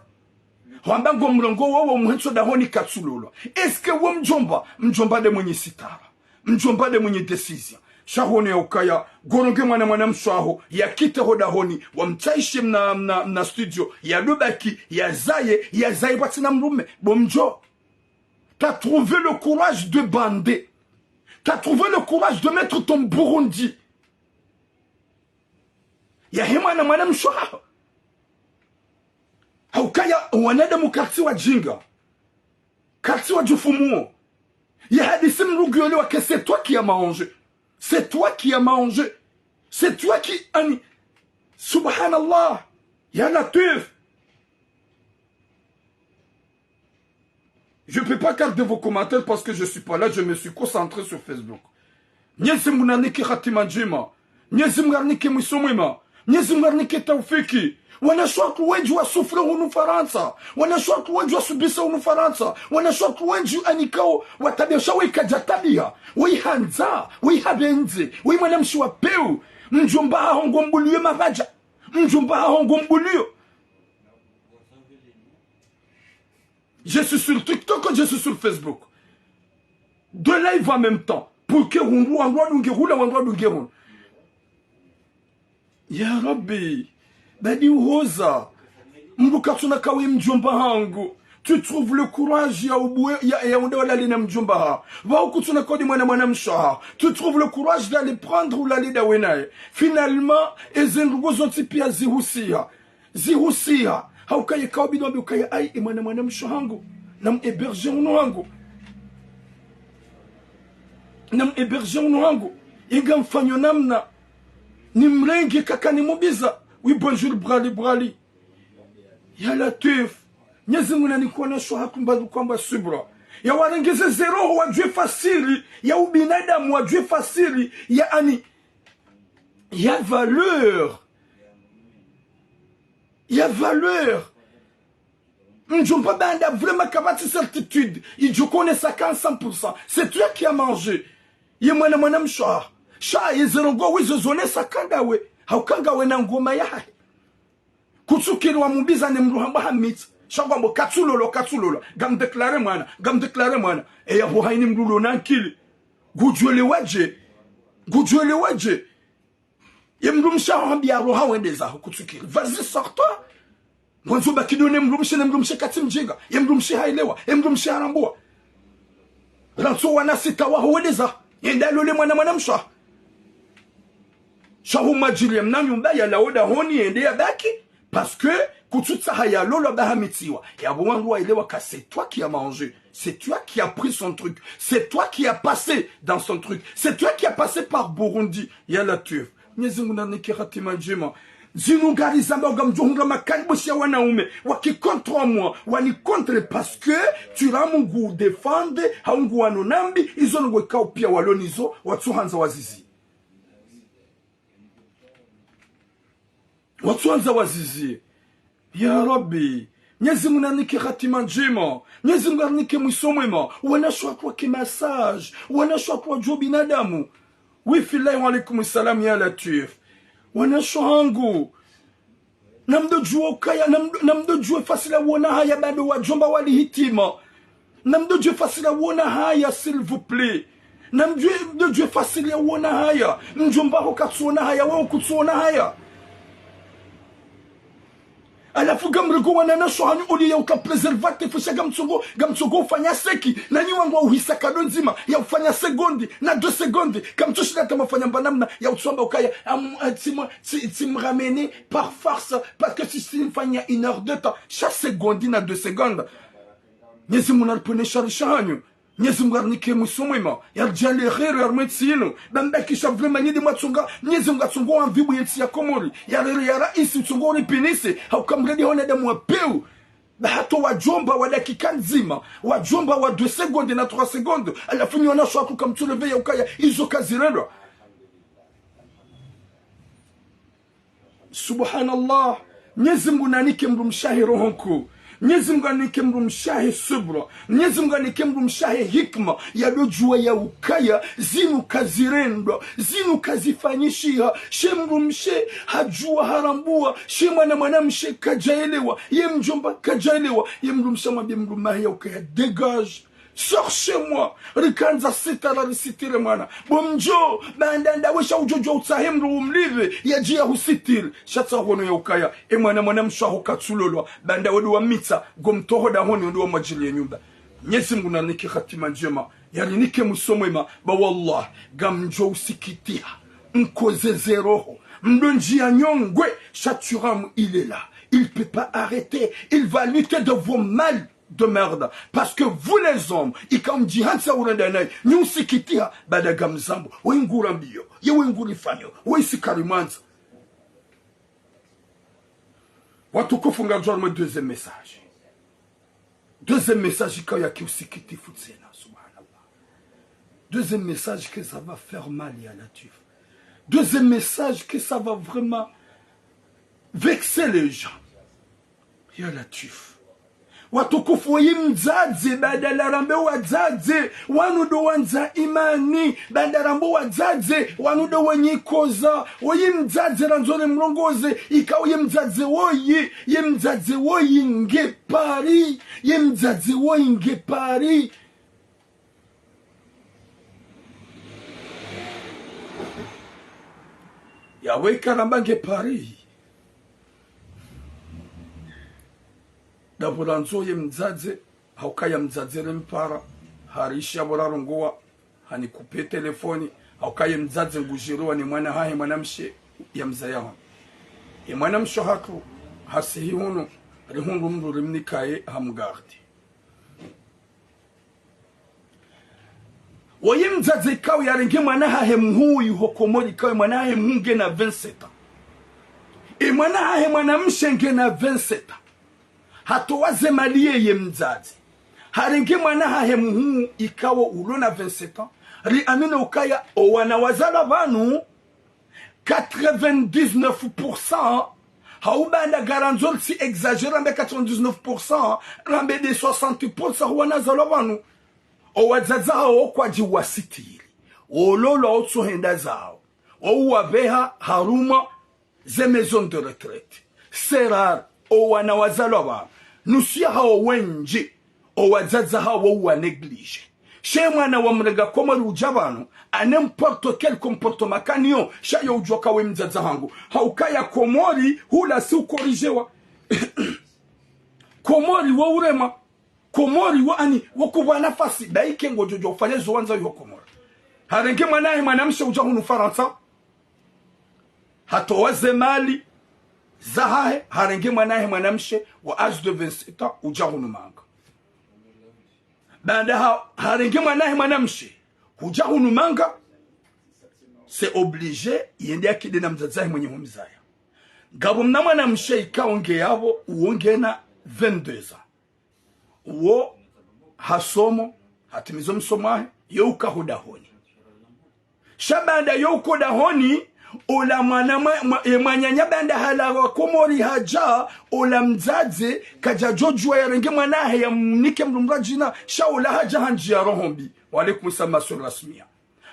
Hwamba ngo mlongo wowo muhentso dahoni katsulolwa. Est-ce que wo mdjomba, mdjomba nde mwenye sitara? Mdjomba nde mwenye décision. Sha hone ya ukaya, ngoronge mwana, mwana mshe waho, ya kite ho dahoni, wamtsaishe mna, mna, mna studio, ya dobaki, ya zaye, ya zaye pvatsina mdrume, bo mdjo. T'as trouvé le courage de bander. T'as trouvé le courage de mettre ton Burundi. Yahe mwana, mwana mshe waho. Haukaya wanadamu kartsi wadjinga. Kartsi wadjufumuo. Ya hadisi mdru ngu yolewa que c'est toi qui as mangé. C'est toi qui as mangé. C'est toi qui ani. Subhanallah. Ya Latwif. Je peux pas garder vos commentaires parce que je suis pas là, je me suis concentré sur Facebook. Mnyezi Mngu narinike hatima ndjema. Mnyezi Mngu arinike mwiso mwema. Mnyezi Mngu arinike taufiki. Wanawashe watru wendji wa souffrir hunu Farantsa. Wanawashe watru wendji wasubisa hunu Farantsa. Wanawashe watru wendji anikao watabisha, wayikadja tabiha. Wayihandza. Wayihabendze. Wayi mwana mshe wa peu. Mdjomba haho ngo mbuliyo mapvadja. Mdjomba haho ngo mbuliyo. Je suis sur TikTok, je suis sur Facebook. Deux lives en même temps. Pour que hundru wandru wadunge hula, wandru wadunge hunu. Ya Rabbi, badi uhoza. Mdru katsuna kawe mdjomba hangu. Tu trouves le courage ya ubue, ya, ya unde walale na mdjomba ha. Pvao kutsuna kawe mwana, mwana mshe waha. Tu trouves le courage d'aller prendre ulale ndawe naye. Finalement, eze ndrongo zontsi pia zihusiha. Zihusiha. Hauka yeka wabidi wambe ukaya, ayi, e mwana, mwana mshe wahangu. Nam héberger hunu hangu. Nam héberger hunu hangu. Inga mfanyo namna. Nimrenge kaka nimubiza. Oui, bonjour, Brali, Brali. Ya Latwif. Mnyezi Mungu nanike wanashe wahatru mbapvi kwamba subra. Ya warengeze ze roho wadjuwe fasiri ya ubinadamu, wadjuwe fasiri ya ani, ya valeur. Ya valeur. Mdjomba baanda vraiment kapvatsi certitude idjo konesa ka cent pour cent. C'est toi qui as mangé. Ye mwana mwanamshe. Sha ye ze ndrongoo wizo zonesa ka ndawe. Hauka ngawe na ngoma yahahe. Kutsukiri wa mbiza ne mdru hamba hamitsa. Sha ngwambo katsulolwa, katsulolwa. Ngam déclaré mwana, ngam déclaré mwana. E yapvo hayini mdru lo na nkili. Ngudjwelewa dje. Ngudjwelewa dje. Ye mdrumshe aho hambiya roha wende zaho kutsukiri. Vas-y, sors-toi. Ngwandzo baki ndo ne mdrumshe, ne mdrumshe katsi mdjinga. Ye mdrumshe haelewa. Ye mdrumshe harambua. Rantso wana sita waho wende zaho. Yende yalole mwana mwanamshe. Sha hu mwadjiri ye mna nyumba yalawe dahoni yende yabaki. Parce que kutsutsaha yalolwa ba hamitsiwa. Yapvo wandru waelewa ka c'est toi qui as mangé. C'est toi qui as pris son truc. C'est toi qui as passé dans son truc. C'est toi qui as passé par Burundi. Ya Latwif. Mnyezi Mungu nanike hatima ndjema. Zinu ngarizamba ngamdjo hundra makalibushi ya wanaume. Waki contre moi. Wani contre parce que tu l'as Mungu défendre. Hau ngu wano nambi. Izo ndrongoo ikao pia walo nizo. Watsuhandza wazizi. Watsuhandza wazizi. Ya Rabbi, Mnyezi Mungu nanike hatima ndjema. Mnyezi Mungu nanike mwiso mwema. Wanashe wahatru wake message. Wanashe wahatru wadjuwe binadamu. Oui, fillahi, wa alaikum salam, ya Latwif. Wanashe wahangu. Namdodjuwe ukaya, namdo-, namdodjuwe fasiri ya uona haya bado wadjomba wali hitima. Namdodjuwe fasiri ya uona haya, s'il vous plaît. Namdjuwe, mdodjuwe fasiri ya uona haya. Mdjomba ho katsuona haya, wewe kutsuona haya. Halafu ngamrego wananashe wahanyu oliyo ya uka préservatif, sha ngamtsongo, ngamtsongo ufanya seki. Nanyi wandru wa uhisa kado ndzima ya ufanya segondi na deux secondes. Kamtsushinda hata mafanya mba namna ya utsuamba ukaya, am-, a, tsi mwa-, tsi, tsi mramener par force, parce que si, si mfanya une heure de temps, chaque seconde na deux secondes. Mnyezi Mungu naripvwene shari shahanyu. Mnyezi Mungu yarinike mwiso mwema. Yaridjaanliye kheri harumwa entsi yinu. Bambakisha vraiment nyi nde mwatsonga. Mnyezi Mungu atsongo wamvibu yentsi ya Komori. Yarere ya raisi utsongo uripvinise. Hauka mredi hona damu wa peu. Ba hata wadjomba wa dakika ndzima. Wadjomba wa deux secondes na trois secondes. Halafu nyi wanashe wahatru kamtsu leveya ukaya izo kazirendwa. Subhanallah. Mnyezi Mungu nanike mdrumshe wahe roho nkuu. Mnyezi Mungu nanike mdrumshe wahe subra. Mnyezi Mungu nanike mdrumshe wahe hikma. Yadodjuwa ya ukaya, zinu kazirendwa, zinu kazifanyishiha. She mdrumshe hadjuwa harambua, she mwana mwanamshe kadjaelewa, ye mdjomba kadjaelewa, ye mdrumshe hamwambiye mdrume wahe ya ukaya, dégage. Sors chez moi. Rikandza sitara risitiri mwana. Bo mdjo, baanda ndawe sha udjodjuwa utsahe mdru umlipve, yadjiya husitiri. Sha tsaha wono ya ukaya, e mwana mwanamshe waho katsulolwa, baanda wewe ndo wamitsa, ngomtoho dahoni wewe ndo wamwadjiliye nyumba. Mnyezi Mungu nanike hatima ndjema, yarinike mwiso mwema, ba wallah, ngamdjo usikitiha. Nkoze ze roho. Mdru ndjiya nyongwe, Shaturam, il est là. Il peut pas arrêter. Il va lutter de vos mal de merde. Parce que vous les hommes, ikao mdjihantsi ya urenda nayi, nyi usikitiha, baada ngamzambo, we ngurambiyo, ye we ngurifanyo, we isikari mwandza. Watukufu, ngamdjo harumwa deuxième message. Deuxième message ikao ya kiusikitifu tsena, subhanallah. Deuxième message que ça va faire mal, ya Latwif. Deuxième message que ça va vraiment vexer les gens. Ya Latwif. Watukufu, woyi mdzadze, baada larambe wadzadze, wanu ndo wandza imani, baada rambo wadzadze, wanu ndo wenyi koza, woyi mdzadze randzo rimrongoze, ikao ye mdzadze woyi, ye mdzadze woyi nge Paris, ye mdzadze woyi nge Paris. Yawe karamba nge Paris. Ndapvo randzo ye mdzadze, hauka ya mdzadze rimpara, harishi yapvo rarongowa, hanikupe telefoni, hauka ye mdzadze ngudjiriwa ni mwana hahe mwanamshe ya mdzaya hunu. Ye mwanamshe hatru, hasihi hunu, rihundru mdru rimnikaye hamgarde. Woyi mdzadze ikao yarenge mwana hahe mhuu iho Komori, ikao mwana hahe mhuu ngena vingt-sept ans. Mwana hahe mwanamshe ngena vingt-sept ans. Hatowa ze mali yeye mdzadze. Harenge mwana hahe muhuu ikao ulo na vingt-sept ans. Riamini ukaya owana wazalwa pvanu, quatre-vingt-dix-neuf pour cent, hau baanda garanzo ritsi exagéré, rambe quatre-vingt-dix-neuf pour cent, rambe de soixante pour cent, owana wazalwa pvanu, owadzadze hawo kwadji wasitiri. Wololwa, wotsohenda zawo. Wowapveha harumwa ze maison de retraite. C'est rare, owana wazalwa pvanu, nusu yahawo wendji, owadzadze hawo wa négligé. Sha mwana wa mrenga Komori udja pvanu, à n'importe quel comportement kaniyo, sha yo udjuwa ka we mdzadze hangu. Haukaya Komori, hula si ukorijewa. Komori wo urema. Komori wo ani, wo kupva nafasi, daike ngodjo djo ufanya zo wandza yo Komori. Harenge mwana hahe mwanamshe udja hunu Farantsa. Hatowa ze mali zahahe, harenge mwana hahe mwanamshe wa âge de vingt-sept ans, udja hunu manga. Baanda ha, harenge mwana hahe mwanamshe, udja hunu manga, c'est obligé, yende yakide na mdzadze hahe mwenye humzaya. Ngapvo mna mwanamshe ikao nge yapvo, uwo ngena vingt-deux ans. Uwo hasomo, hatimizo msomo wahe, yo uka hodahoni. Sha baanda yo uka hodahoni, ola mwana mwa-, mwa-, ye mwananya baanda halawa Komori hadja, ola mdzadze, kadja djodjuwa yarenge mwana hahe yamnike mdru mdrwadjina, sha ola hadja ha ndziya roho mbi. Wa alaikum salam, ma sœur Rasmia.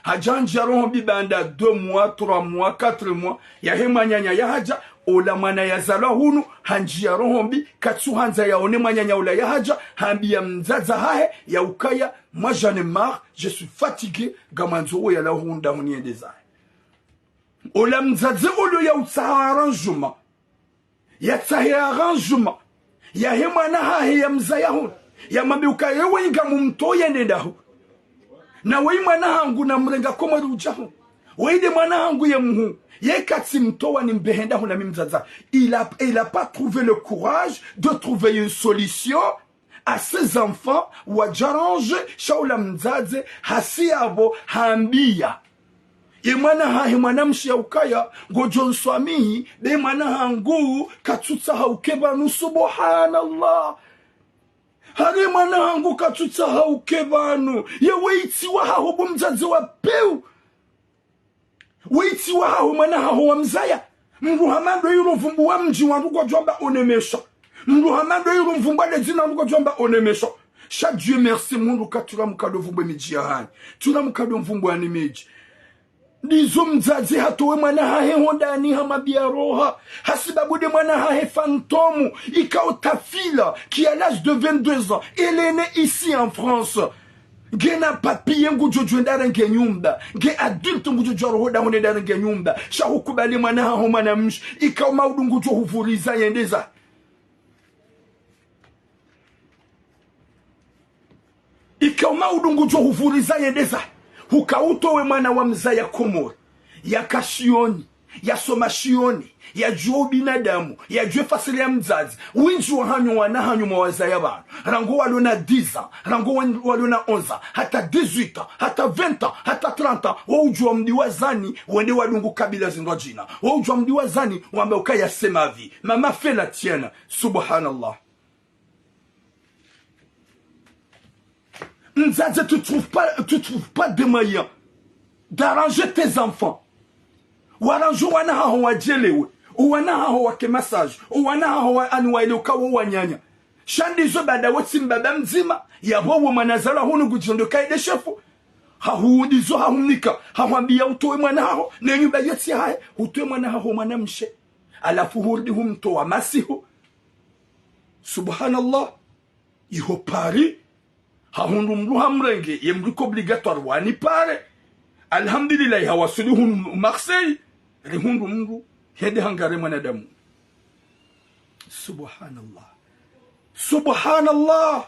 Hadja ha ndziya roho mbi baanda deux mois, trois mois, quatre mois, yahe mwananya yahadja, ola mwana yazalwa hunu, ha ndziya roho mbi, katsuhandza yaone mwananya ola yahadja, hambiya mdzadze hahe, ya ukaya, moi j'en ai marre, je suis fatigué, ngamwandzo wo yalawe hunu dahoni yende zahe. Ola mdzadze olo ya utsaha arrangement. Yatsahe arrangement yahe mwana hahe yamzaya hunu. Yamwambe ukaya weyi ngamumtowo yende ndahu. Na weyi mwana hangu namrenga Komori udja hunu. Weyi nde mwana hangu ye muhuu. Ye katsimtowa nimbehe ndahu na mi mdzadze. Il a, il a pas trouvé le courage de trouver une solution à ses enfants, wadjarandje, sha ola mdzadze, hasi yapvo, hambiya ye mwana hahe mwanamshe ya ukaya, ngodjo nswamihi, be mwana hangu, katsutsaha uke pvanu, subhanallah. Hari mwana hangu katsutsaha uke pvanu, ye weyi tsi wahaho bo mdzadze wa pewu. Weyi tsi wahaho mwana haho wamzaya. Mdru hama ndo yilo mvumbuwa mdji wandru kwadjwamba onemesha. Mdru hama ndo yilo mvumbuwa le dzina wandru kwadjwamba onemesha. Sha Dieu merci, mundru katsula mkado mvumbuwe midji yahanyu. Tsula mkado mvumbuwani midji. Ndizo mdzadze hatowe mwana hahe hondani ha mabiya roha. Hasibabu nde mwana hahe fantôme. Ikao tafila, qui à l'âge de vingt-deux ans, elle est née ici en France. Ngena papier ngudjo djwenda renge nyumba. Nge adulte ngudjo djwa roho dahoni nda renge nyumba. Sha hukubali mwana haho mwanamshe. Ikao maudu ngudjo huvuriza yende zahe. Ikao maudu ngudjo huvuriza yende zahe. Huka utowe mwana wamzaya Komori. Yaka shioni. Yasoma shioni, yadjuwa ubinadamu, yadjuwa fasiri ya mdzadze. Wendji wahanyu wana hanyu mwawazaya pvanu, rangu walo na dix ans, rangu wan-, walo na onze ans, hata dix-huit ans, hata vingt ans, hata trente ans, waudjuwa mdji wa Zani, wende wadungu kabila zindrwadjina. Waudjuwa mdji wa Zani, wamba ukaya c'est ma vie. Maman, fais la tienne. Subhanallah. Mdzadze, tu trouves pas, tu trouves pas des moyens d'arranger tes enfants. Warandje wana haho wadjelewe. Wana haho wake masaji. Wana haho wa, ani waelewe uka wo wananya. Sha ndizo baada we tsi mbaba mdzima. Yapvo wo mwana zalwa hunu ngudjo ndo kaide shefu. Hahu ndizo hahumnika. Hahwambiya utowe mwana haho. Ne nyumba yetsi hahe. Utowe mwana haho mwanamshe. Halafu hurudi humtowa masihu. Subhanallah. Iho Paris, hahundru mdru hamrenge, ye mdru ko obligatoire wani pare. Alhamdulillah, hawasuli hunu Marseille, rihundru mdru, hende hangare mwanadamu. Subhanallah. Subhanallah.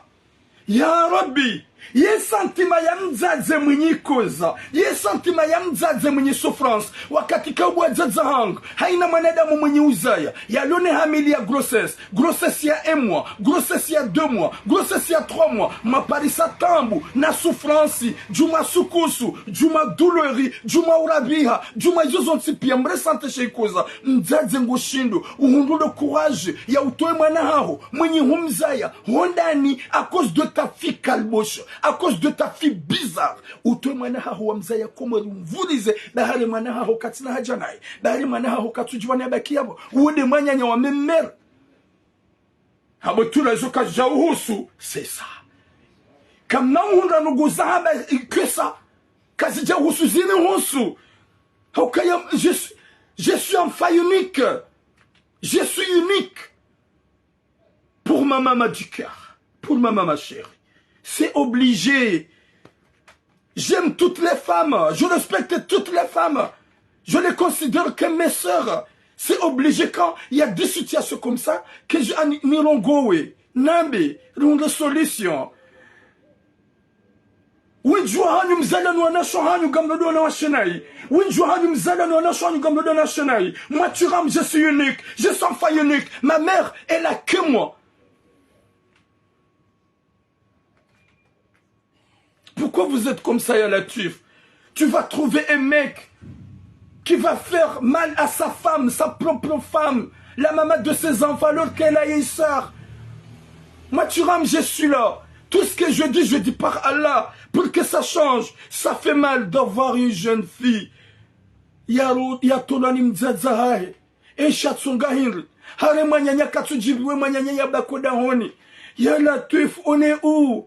Ya Rabbi, ye sentiment ya Mdzadze mwinyi koza. Ye sentiment ya mdzadze mwinyi souffrance. Wakati ka ubwa dzadza hangu. Haina mwanadamu mwinyi uzaya. Yalone hamili ya grossesse. Grossesse ya un mois. Grossesse ya deux mois. Grossesse ya trois mois. Maparisa tambu. Na souffrance. Djuma sukusu. Djuma douleur. Djuma urabiha. Djuma izo zontsi pia mressentir she ikoza. Mdzadze ngushindo. Uhundru le courage. Ya utowe mwana haho. Mwinyi humzaya. Hondani, à cause de ta fille kalbosho, à cause de ta fille bizarre. Utowe mwana haho wa mzaya Komori umvulize, bahari mwana haho katsina haja naye, bahari mwana haho katsudjiwa naye baki yapvo, uwude mwananya wa mémère. Habo tula zo kazidja uhusu, c'est ça. Kamna uhundra nugu za hamba, que ça. Kazidja uhusu zini husu. Haukaya, je suis, je suis enfant unique. Je suis unique. Pour ma maman du cœur, pour ma maman chérie. C'est obligé. J'aime toutes les femmes, je respecte toutes les femmes. Je les considère comme mes sœurs. C'est obligé quand il y a des situations comme ça que je ani-, nirongowe. Nambe, rihundre solution. Windji wahanyu mzalwa ni wanashe wahanyu ngamlodo wanawashe nayi. Windji wahanyu mzalwa ni wanashe wahanyu ngamlodo wanawashe nayi. Moi, tu rames, je suis unique. Je suis enfant unique. Ma mère, elle a que moi. Pourquoi vous êtes comme ça, ya Latwif ? Tu vas trouver un mec qui va faire mal à sa femme, sa propre femme, la maman de ses enfants, alors qu'elle a une sœur. Moi, tu rames, je suis là. Tout ce que je dis, je dis par Allah, pour que ça change. Ça fait mal d'avoir une jeune fille. Ya ro-, ya tolwa ni mdzadze hahe. Esha tsunga hindri. Hare mwananya katsudjibiwe mwananya ya bako dahoni. Ya Latwif, on est où ?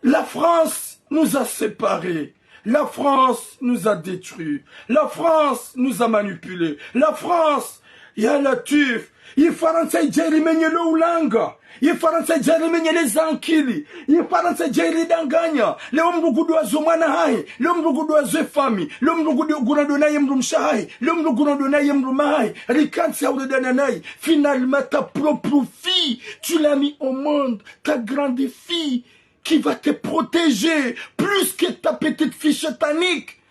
La France nous a séparés. La France nous a détruits. La France nous a manipulés. La France, ya Latwif. Ye Farantsa idja irimenyele ulanga. Ye Farantsa idja irimenyele zankili. Ye Farantsa idja iridanganya. Leo mdru ngudwazo mwana hahe. Leo mdru ngudwazo efami. Leo mdru ngudi-, ngurado naye mdrumshe hahe. Leo mdru ngurado naye mdrume hahe. Rikantsi hauredana naye. Finalement, ta propre fille, tu l'as mis au monde. Ta grande fille qui va te protéger plus que ta petite fille satanique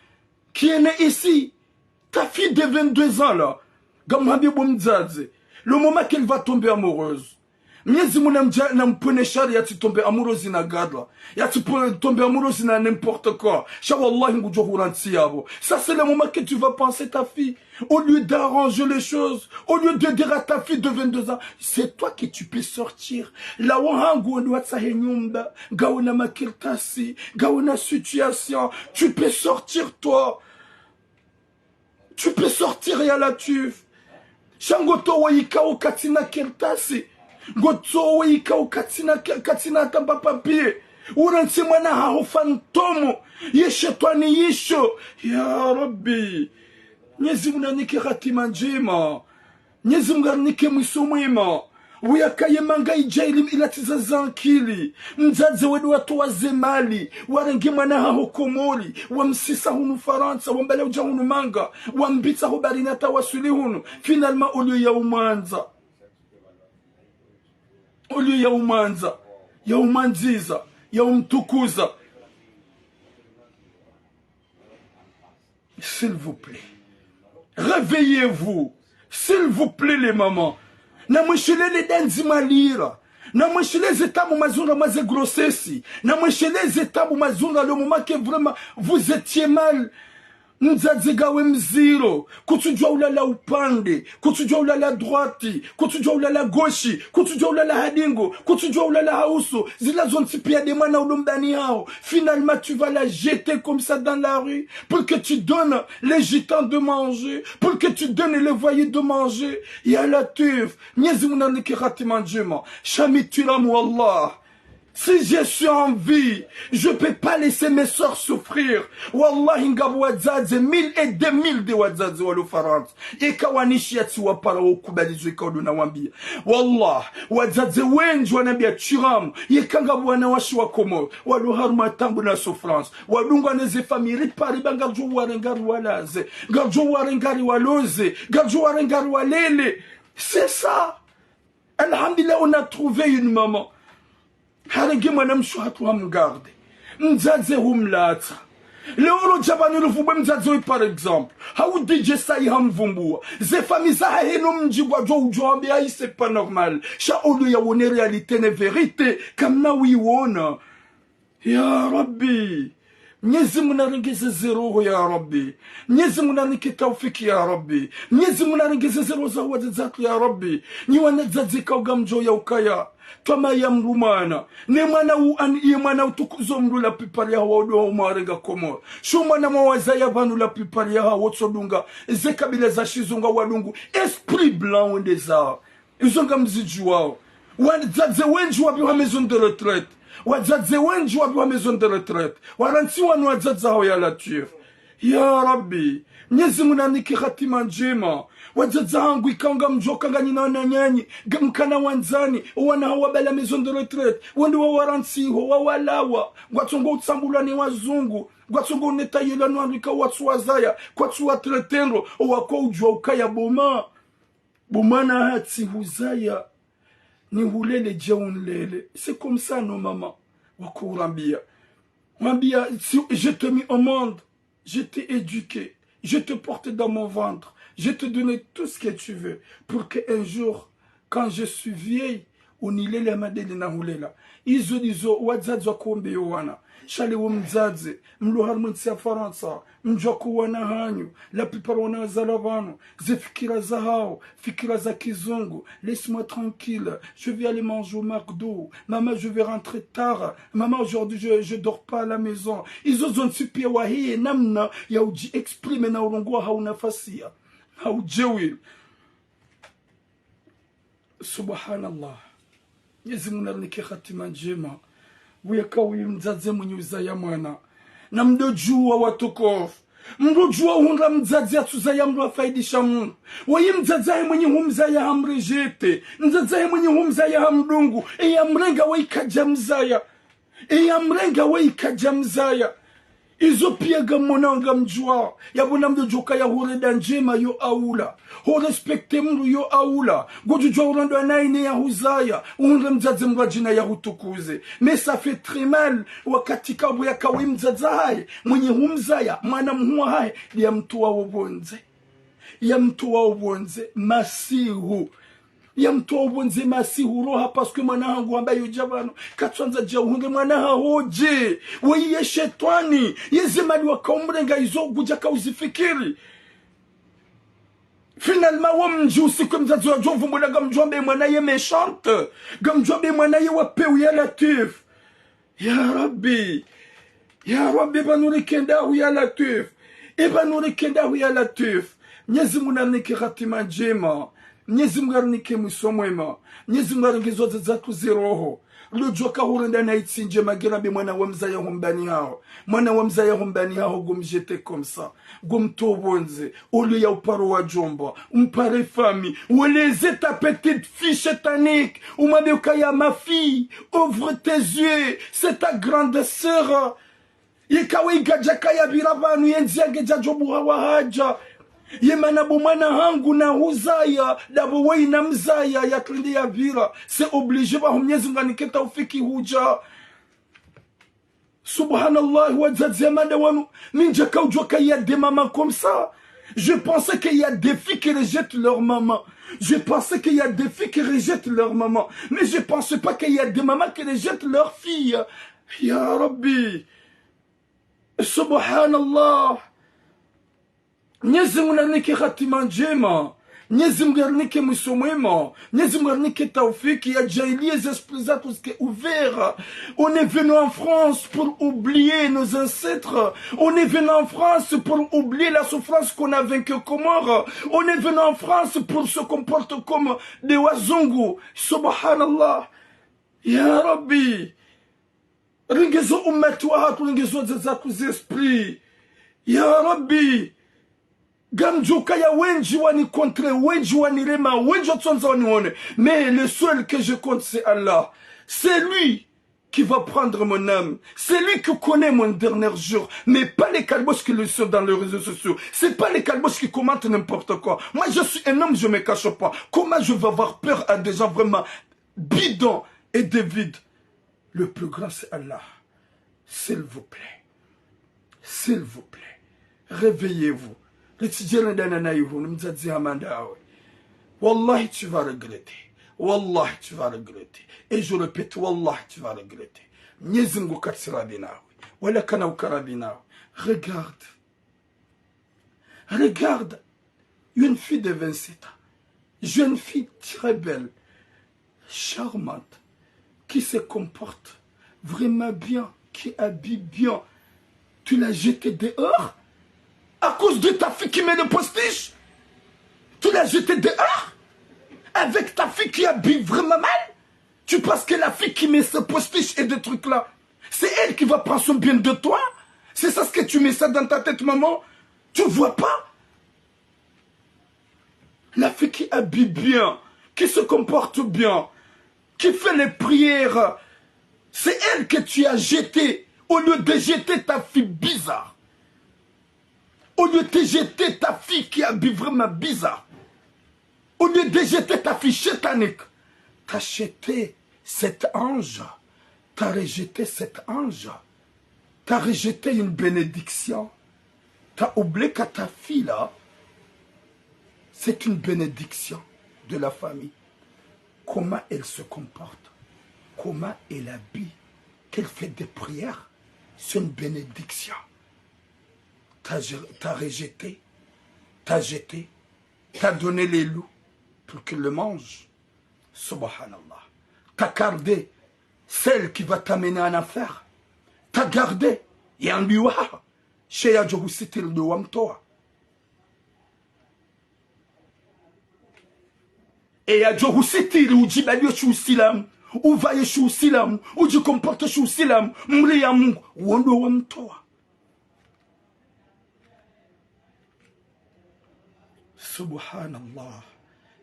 qui est née ici. Ta fille de vingt-deux ans là, ngamhambi bo mdzadze, le moment qu'elle va tomber amoureuse, Mnyezi Mungu namdja-, nampvwene shari yatsi tombe amoureuse na gadra, yatsi po-, tombe amoureuse na n'importe quoi. Sha wallahi ngudjo hurantsi yapvo. Ça, c'est le moment que tu vas penser ta fille. Au lieu d'arranger les choses, au lieu de dire à ta fille de vingt-deux ans, c'est toi que tu peux sortir. Là, wahangu wende watsahe nyumba, ngawena makartasi, ngawena situation. Tu peux sortir, toi. Tu peux sortir, ya Latwif. Sha ngotowa yikao katsina kartasi. Ngotowa yikao katsina, katsina hata mba papier. Urantsi mwana haho fantôme. Ye shetwani yisho. Ya Rabbi. Mnyezi Mungu nanike hatima ndjema. Mnyezi Mungu arinike mwiso mwema. Uyakaye manga idja ili-, ilatiza zankili. Mdzadze wedu watowa ze mali. Warenge mwana haho Komori. Wamsisa hunu Farantsa. Wambala udja hunu manga. Wambitsa ho baharini hata waswili hunu. Finalement, au lieu ya umwandza. Au lieu ya umwandza. Ya umwandziza. Ya umtukuza. S'il vous plaît. Réveillez-vous. S'il vous plaît, les mamans. Namwishilele dandzi malira. Namwishileze tabu mazunga mwa ze grossesse. Namwishileze tabu mazunga le moment que vraiment vous étiez mal. Mdzadze ngawe mziro. Kutsudjua ulala upande. Kutsudjua ulala droite. Kutsudjua ulala gauche. Kutsudjua ulala ha dingo. Kutsudjua ulala ha uso. Zila zontsi pia nde mwana ulo mbani haho. Finalement, tu vas la jeter comme ça dans la rue pour que tu donnes les gitans de manger, pour que tu donnes les voyous de manger. Ya Latwif, Mnyezi Mungu nanike hatima ndjema. Sha mi tu rames, wallah. Si je suis en vie, je peux pas laisser mes sœurs souffrir. Wallahi, ngapvo wadzadze, mille et deux mille de wadzadze walo Farantsa. Eka wanishi yatsi wapara wo kubali zo eka ndo nawambia. Wallah, wadzadze wendji wanambia tu rames, yeka ngapvo wanawashe wa Komori, walo harumwa tabu na souffrance, wadungwa ne ze famille, ripari ba ngaridjo warenga riwalaze, ngaridjo warenga riwaloze, ngaridjo warenga riwalele. C'est ça. Alhamdulillah, on a trouvé une maman. Harenge mwana mshe hatru hamgarde. Mdzadze humlatsa. Leo rodja pvanu rifubwe mdzadze oyi, par exemple. Hau D J Sai hamvumbua. Ze famille zahahe no mdji ngwadjo udjuwa wambe, ayi, c'est pas normal. Sha au lieu ya wone réalité ne vérité, kamna wiwona. Ya Rabbi. Mnyezi Mungu narengeze ze roho, ya Rabbi. Mnyezi Mungu narinike taufiki, ya Rabbi. Mnyezi Mungu narengeze ze roho za wadzadze hatru, ya Rabbi. Nyi wanadzadze kauga mdjo ya ukaya twama ya mdru mwana. Ne mwana u an-, ye mwana utukuzo mdru la plupart yahawo ndo wa umarenga Komori. Sho mwana mwa wazaya pvanu la plupart yahawo tso dunga ze kabila za shizungu wadungu. Esprit blanc wende zao. Izo ngamzidjuwao. Wadzadze wendji wapvihwa maison de retraite. Wadzadze wendji wapvihwa maison de retraite. Warantsiwa ni wadzadze hawo, ya Latwif. Ya Rabbi, Mnyezi Mungu narinike hatima ndjema. Wadzadze hangu ikao ngamdjuwa uka nganyina wananyanyi, ngamkana wandzani, owana hawo wabala maison de retraite, wende wawarantsiho, wawalawa, ngwatsongo utsambulwa ni wazungu, ngwatsongo unetayelwa ni wandru ikao watsu wazaya, kwatsu watraitendro, owako udjuwa ukaya bo ma. Bo mwana hatsi huzaya, nihulele, dje unilele. C'est comme ça, non, maman. Wako urambia. Wambia, si, je t'ai mis au monde, je t'ai éduqué, je te porte dans mon ventre, je te donne tout ce que tu veux, pour que un jour, quand je suis vieille, unilele hama ndeli nahulela. Izo ndizo wadzadze wakombeyo wana. Sha leo mdzadze, mlo harimwa entsi ya Farantsa, mdjuwa uka wana hanyu, la plupart wana wazalwa pvanu, ze fikira zahawo, fikira za kizungu, laisse-moi tranquille, je vais aller manger au McDo, maman, je vais rentrer tard, maman, aujourd'hui, je, je dors pas à la maison. Izo zontsi pia wahiye namna ya udji exprimer na urongowa hauna fasiya, ha udjewili. Subhanallah. Mnyezi Mungu narinike hatima ndjema. Wuyaka uyi mdzadze mwenyi uzaya mwana. Na mdodjuwa watukufu. Mdodjuwa uhundra mdzadze atsuzaya mdru afaidisha mdru. Woyi mdzadze hahe mwenyi humzaya hamrejete. Mdzadze hahe mwenyi humzaya hamdungu. Eya mrenga woyi kadja mzaya. Eya mrenga woyi kadja mzaya. Izo pia ngamona ngamdjuwa. Yapvo namdodjuwa uka ya hurenda ndjema yo aula. Ho respecter mdru yo aula. Ngodjudjuwa urendwa nayi ne ya huzaya. Uhundre mdzadze mdru adjina ya hutukuze. Mais ça fait très mal. Wakati kapvo yaka woyi mdzadze hahe mwenyi humzaya, mwana muhuu wahahe, ya mtowa opvondze. Ya mtowa opvondze masihu. Ya mtowa opvondze masihu roha, parce que mwana hangu hamba yodja pvanu, katswandza dja uhundre mwana haho dje. Woyi ye shetwani, yeze mali waka umrenga izo ngudjaka uzifikiri. Finalement, wo mdji usiku mdzadze wadjo vumbula ngamdjuwa mbe mwana ye méchante, ngamdjuwa mbe mwana ye wa peu, ya Latwif. Ya Rabbi. Ya Rabbi, eba nurike ndahu, ya Latwif. Eba nurike ndahu, ya Latwif. Mnyezi Mungu narinike hatima ndjema. Mnyezi Mungu arinike mwiso mwema. Mnyezi Mungu arenge zo wadzadze hatru ze roho. Lodjuwa uka hurenda nayi tsi ndjema, ngena mbe mwana wa mzaya humbani haho. Mwana wa mzaya humbani haho, ngomjete comme ça. Ngomtowa opvondze, au lieu ya uparo wadjomba, umpare famille, ueleze ta petite fille shetanique, umwambe ukaya ma fille, ouvre tes yeux, c'est ta grande sœur. Yeka woyi kadjakaya pvira pvanu, ye ndziya ngedjadjo buha wahadja. Ye mana bo mwana hangu nahuzaya, ndapvo woyi namzaya, ya trende ya pvira. C'est obligé, pvaho Mnyezi Mungu arinike taufiki hudja. Subhanallah, wadzadze ya mada wanu, mi ndjaka udjuwa uka il y a des mamans comme ça. Je pensais qu'il y a des filles qui rejettent leur maman. Je pensais qu'il y a des filles qui rejettent leur maman. Mais je pensais pas qu'il y a des mamans qui rejettent leur fille. Ya Rabbi. Subhanallah. Mnyezi Mungu narinike hatima ndjema. Mnyezi Mungu arinike mwiso mwema. Mnyezi Mungu arinike taufiki, ya djaaliye ze esprit zatru zike ouvert. On est venu en France pour oublier nos ancêtres. On est venu en France pour oublier la souffrance qu'on a vécue aux Comores. On est venu en France pour se comporter comme des wazungu. Subhanallah. Ya Rabbi. Rengeza umati wahatru, rengeza wadzadze hatru ze esprit. Ya Rabbi, ngamdjuwa ukaya wendji wani contre, wendji wanirema, wendji watsondza wanione. Mais le seul que je compte, c'est Allah. C'est lui qui va prendre mon âme. C'est lui qui connaît mon dernier jour. Mais pas les calboches qui le sont dans les réseaux sociaux. C'est pas les calboches qui commentent n'importe quoi. Moi, je suis un homme, je me cache pas. Comment je vais avoir peur à des gens vraiment bidons et des vides ? Le plus grand, c'est Allah. S'il vous plaît. S'il vous plaît. Réveillez-vous. Ritsidjele ndana na ihunu mdzadze hama ndawe. Wallahi, tu vas regretter. Wallahi, tu vas regretter. Et je répète, wallahi, tu vas regretter. Mnyezi Mngu katsi radhi nawe. Wala kana uka radhi nawe. Regarde. Regarde, une fille de vingt-sept ans, jeune fille très belle, charmante, qui se comporte vraiment bien, qui habille bien. Tu l'as jetée dehors à cause de ta fille qui met le postiche. Tu l'as jetée dehors avec ta fille qui habille vraiment mal. Tu penses que la fille qui met ce postiche et des trucs là, c'est elle qui va prendre soin bien de toi? C'est ça ce que tu mets ça dans ta tête, maman? Tu vois pas? La fille qui habille bien, qui se comporte bien, qui fait les prières, c'est elle que tu as jetée au lieu de jeter ta fille bizarre. Au lieu de jeter ta fille qui habille vraiment bizarre. Au lieu de jeter ta fille chétanique, t'as jeté cet ange. T'as rejeté cet ange. T'as rejeté une bénédiction. T'as oublié que ta fille là, c'est une bénédiction de la famille. Comment elle se comporte, comment elle habille, qu'elle fait des prières, c'est une bénédiction. T'as, t'as rejeté, t'as jeté, t'as donné les loups pour qu'ils le mangent. Subhanallah. T'as gardé celle qui va t'amener en enfer. T'as gardé. Yandriwa. She yadjo husitiri ndo wamtowa. E yadjo husitiri, udjibaliyo shu usilamu, uvaye shu usilamu, udjikomporte shu usilamu, mri ya Mungu, wo ndo wamtowa. Subhanallah.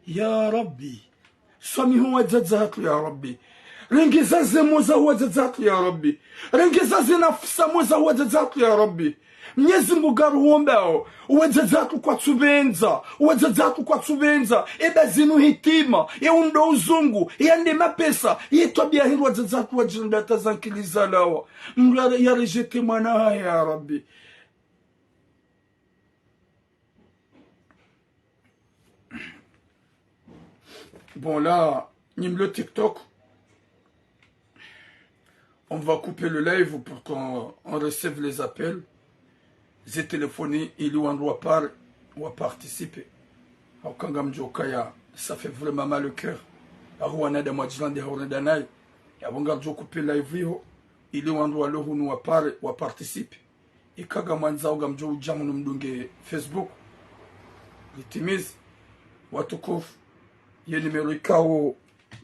Ya Rabbi. Swamihi wadzadze hatru ya Rabbi. Rengeza ze mo za wadzadze hatru ya Rabbi. Rengeza ze nafsi mo za wadzadze hatru ya Rabbi. Mnyezi Mungu ngaruhuombao. Wadzadze hatru kwatsupvendza. Wadzadze hatru kwatsupvendza. Eba zinu hitima. Ye undo uzungu. Ye nde mapesa. Ye twabiya hindru wadzadze hatru wadjirenda hata zankili zalawa. Mngu ya rejeté mwana hahe ya Rabbi. Bon, là, nyi mlo TikTok, on va couper le live pour qu'on, on reçoive les appels. Ze téléphone, ili wandru wapare, wa participer. Hauka ngamdjo kaya, ça fait vraiment mal au cœur. Ahu wanadamu wadjirende hau renda nayi. Yapvo ngardjo couper live iho, ili wandru walo hunu wapare, wa participer. Ika ngamwandzao ngamdjo udja hunu mdunge Facebook. Ritimizi. Watukufu. Ye numéro ikao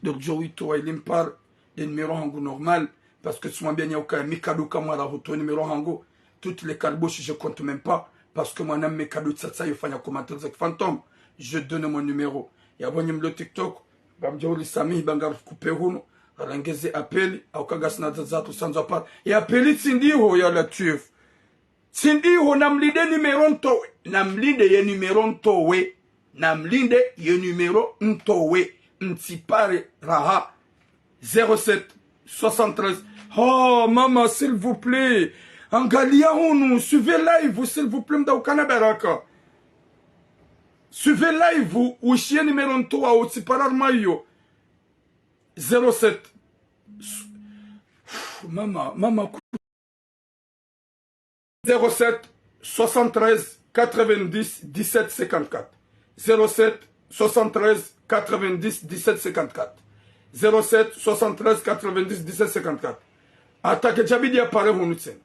ndo ridjo witowa ili mpare, nde numéro hangu normal. Parce que tsimwambia nyi ukaya mi kado kamwara hutowa numéro hangu. Toutes les carboches, je compte même pas. Parce que mwana mme kado tsatsa yofanya commentaire za ki fantôme. Je donne mon numéro. Yapvo nyi mlo TikTok, ngamdjo urisamihi ba ngarikupe hunu. Rengeze appel, hauka ngasina za, za tusandzwa pare. Ye appel tsi ndiho ya Latwif. Tsi ndiho, namlinde numéro ntowe. Namlinde ye numéro ntowe. Namlinde ye numéro ntowe. Ntsipare raha. Zéro sept, soixante-treize. Oh, mama, s'il vous plaît. Angaliya hunu, suivez live, s'il vous plaît, mdru ukana baraka. Suivez live, ushiye numéro ntowa, utsipara harumwa iyo. Zéro sept. Mama, mama. Zéro sept, soixante-treize, quatre-vingt-dix, dix-sept, cinquante-quatre. Zéro sept, soixante-treize, quatre-vingt-dix, dix-sept, cinquante-quatre. Zéro sept, soixante-treize, quatre-vingt-dix, dix-sept, cinquante-quatre. Hata kedjabidi yapare hunu tsena.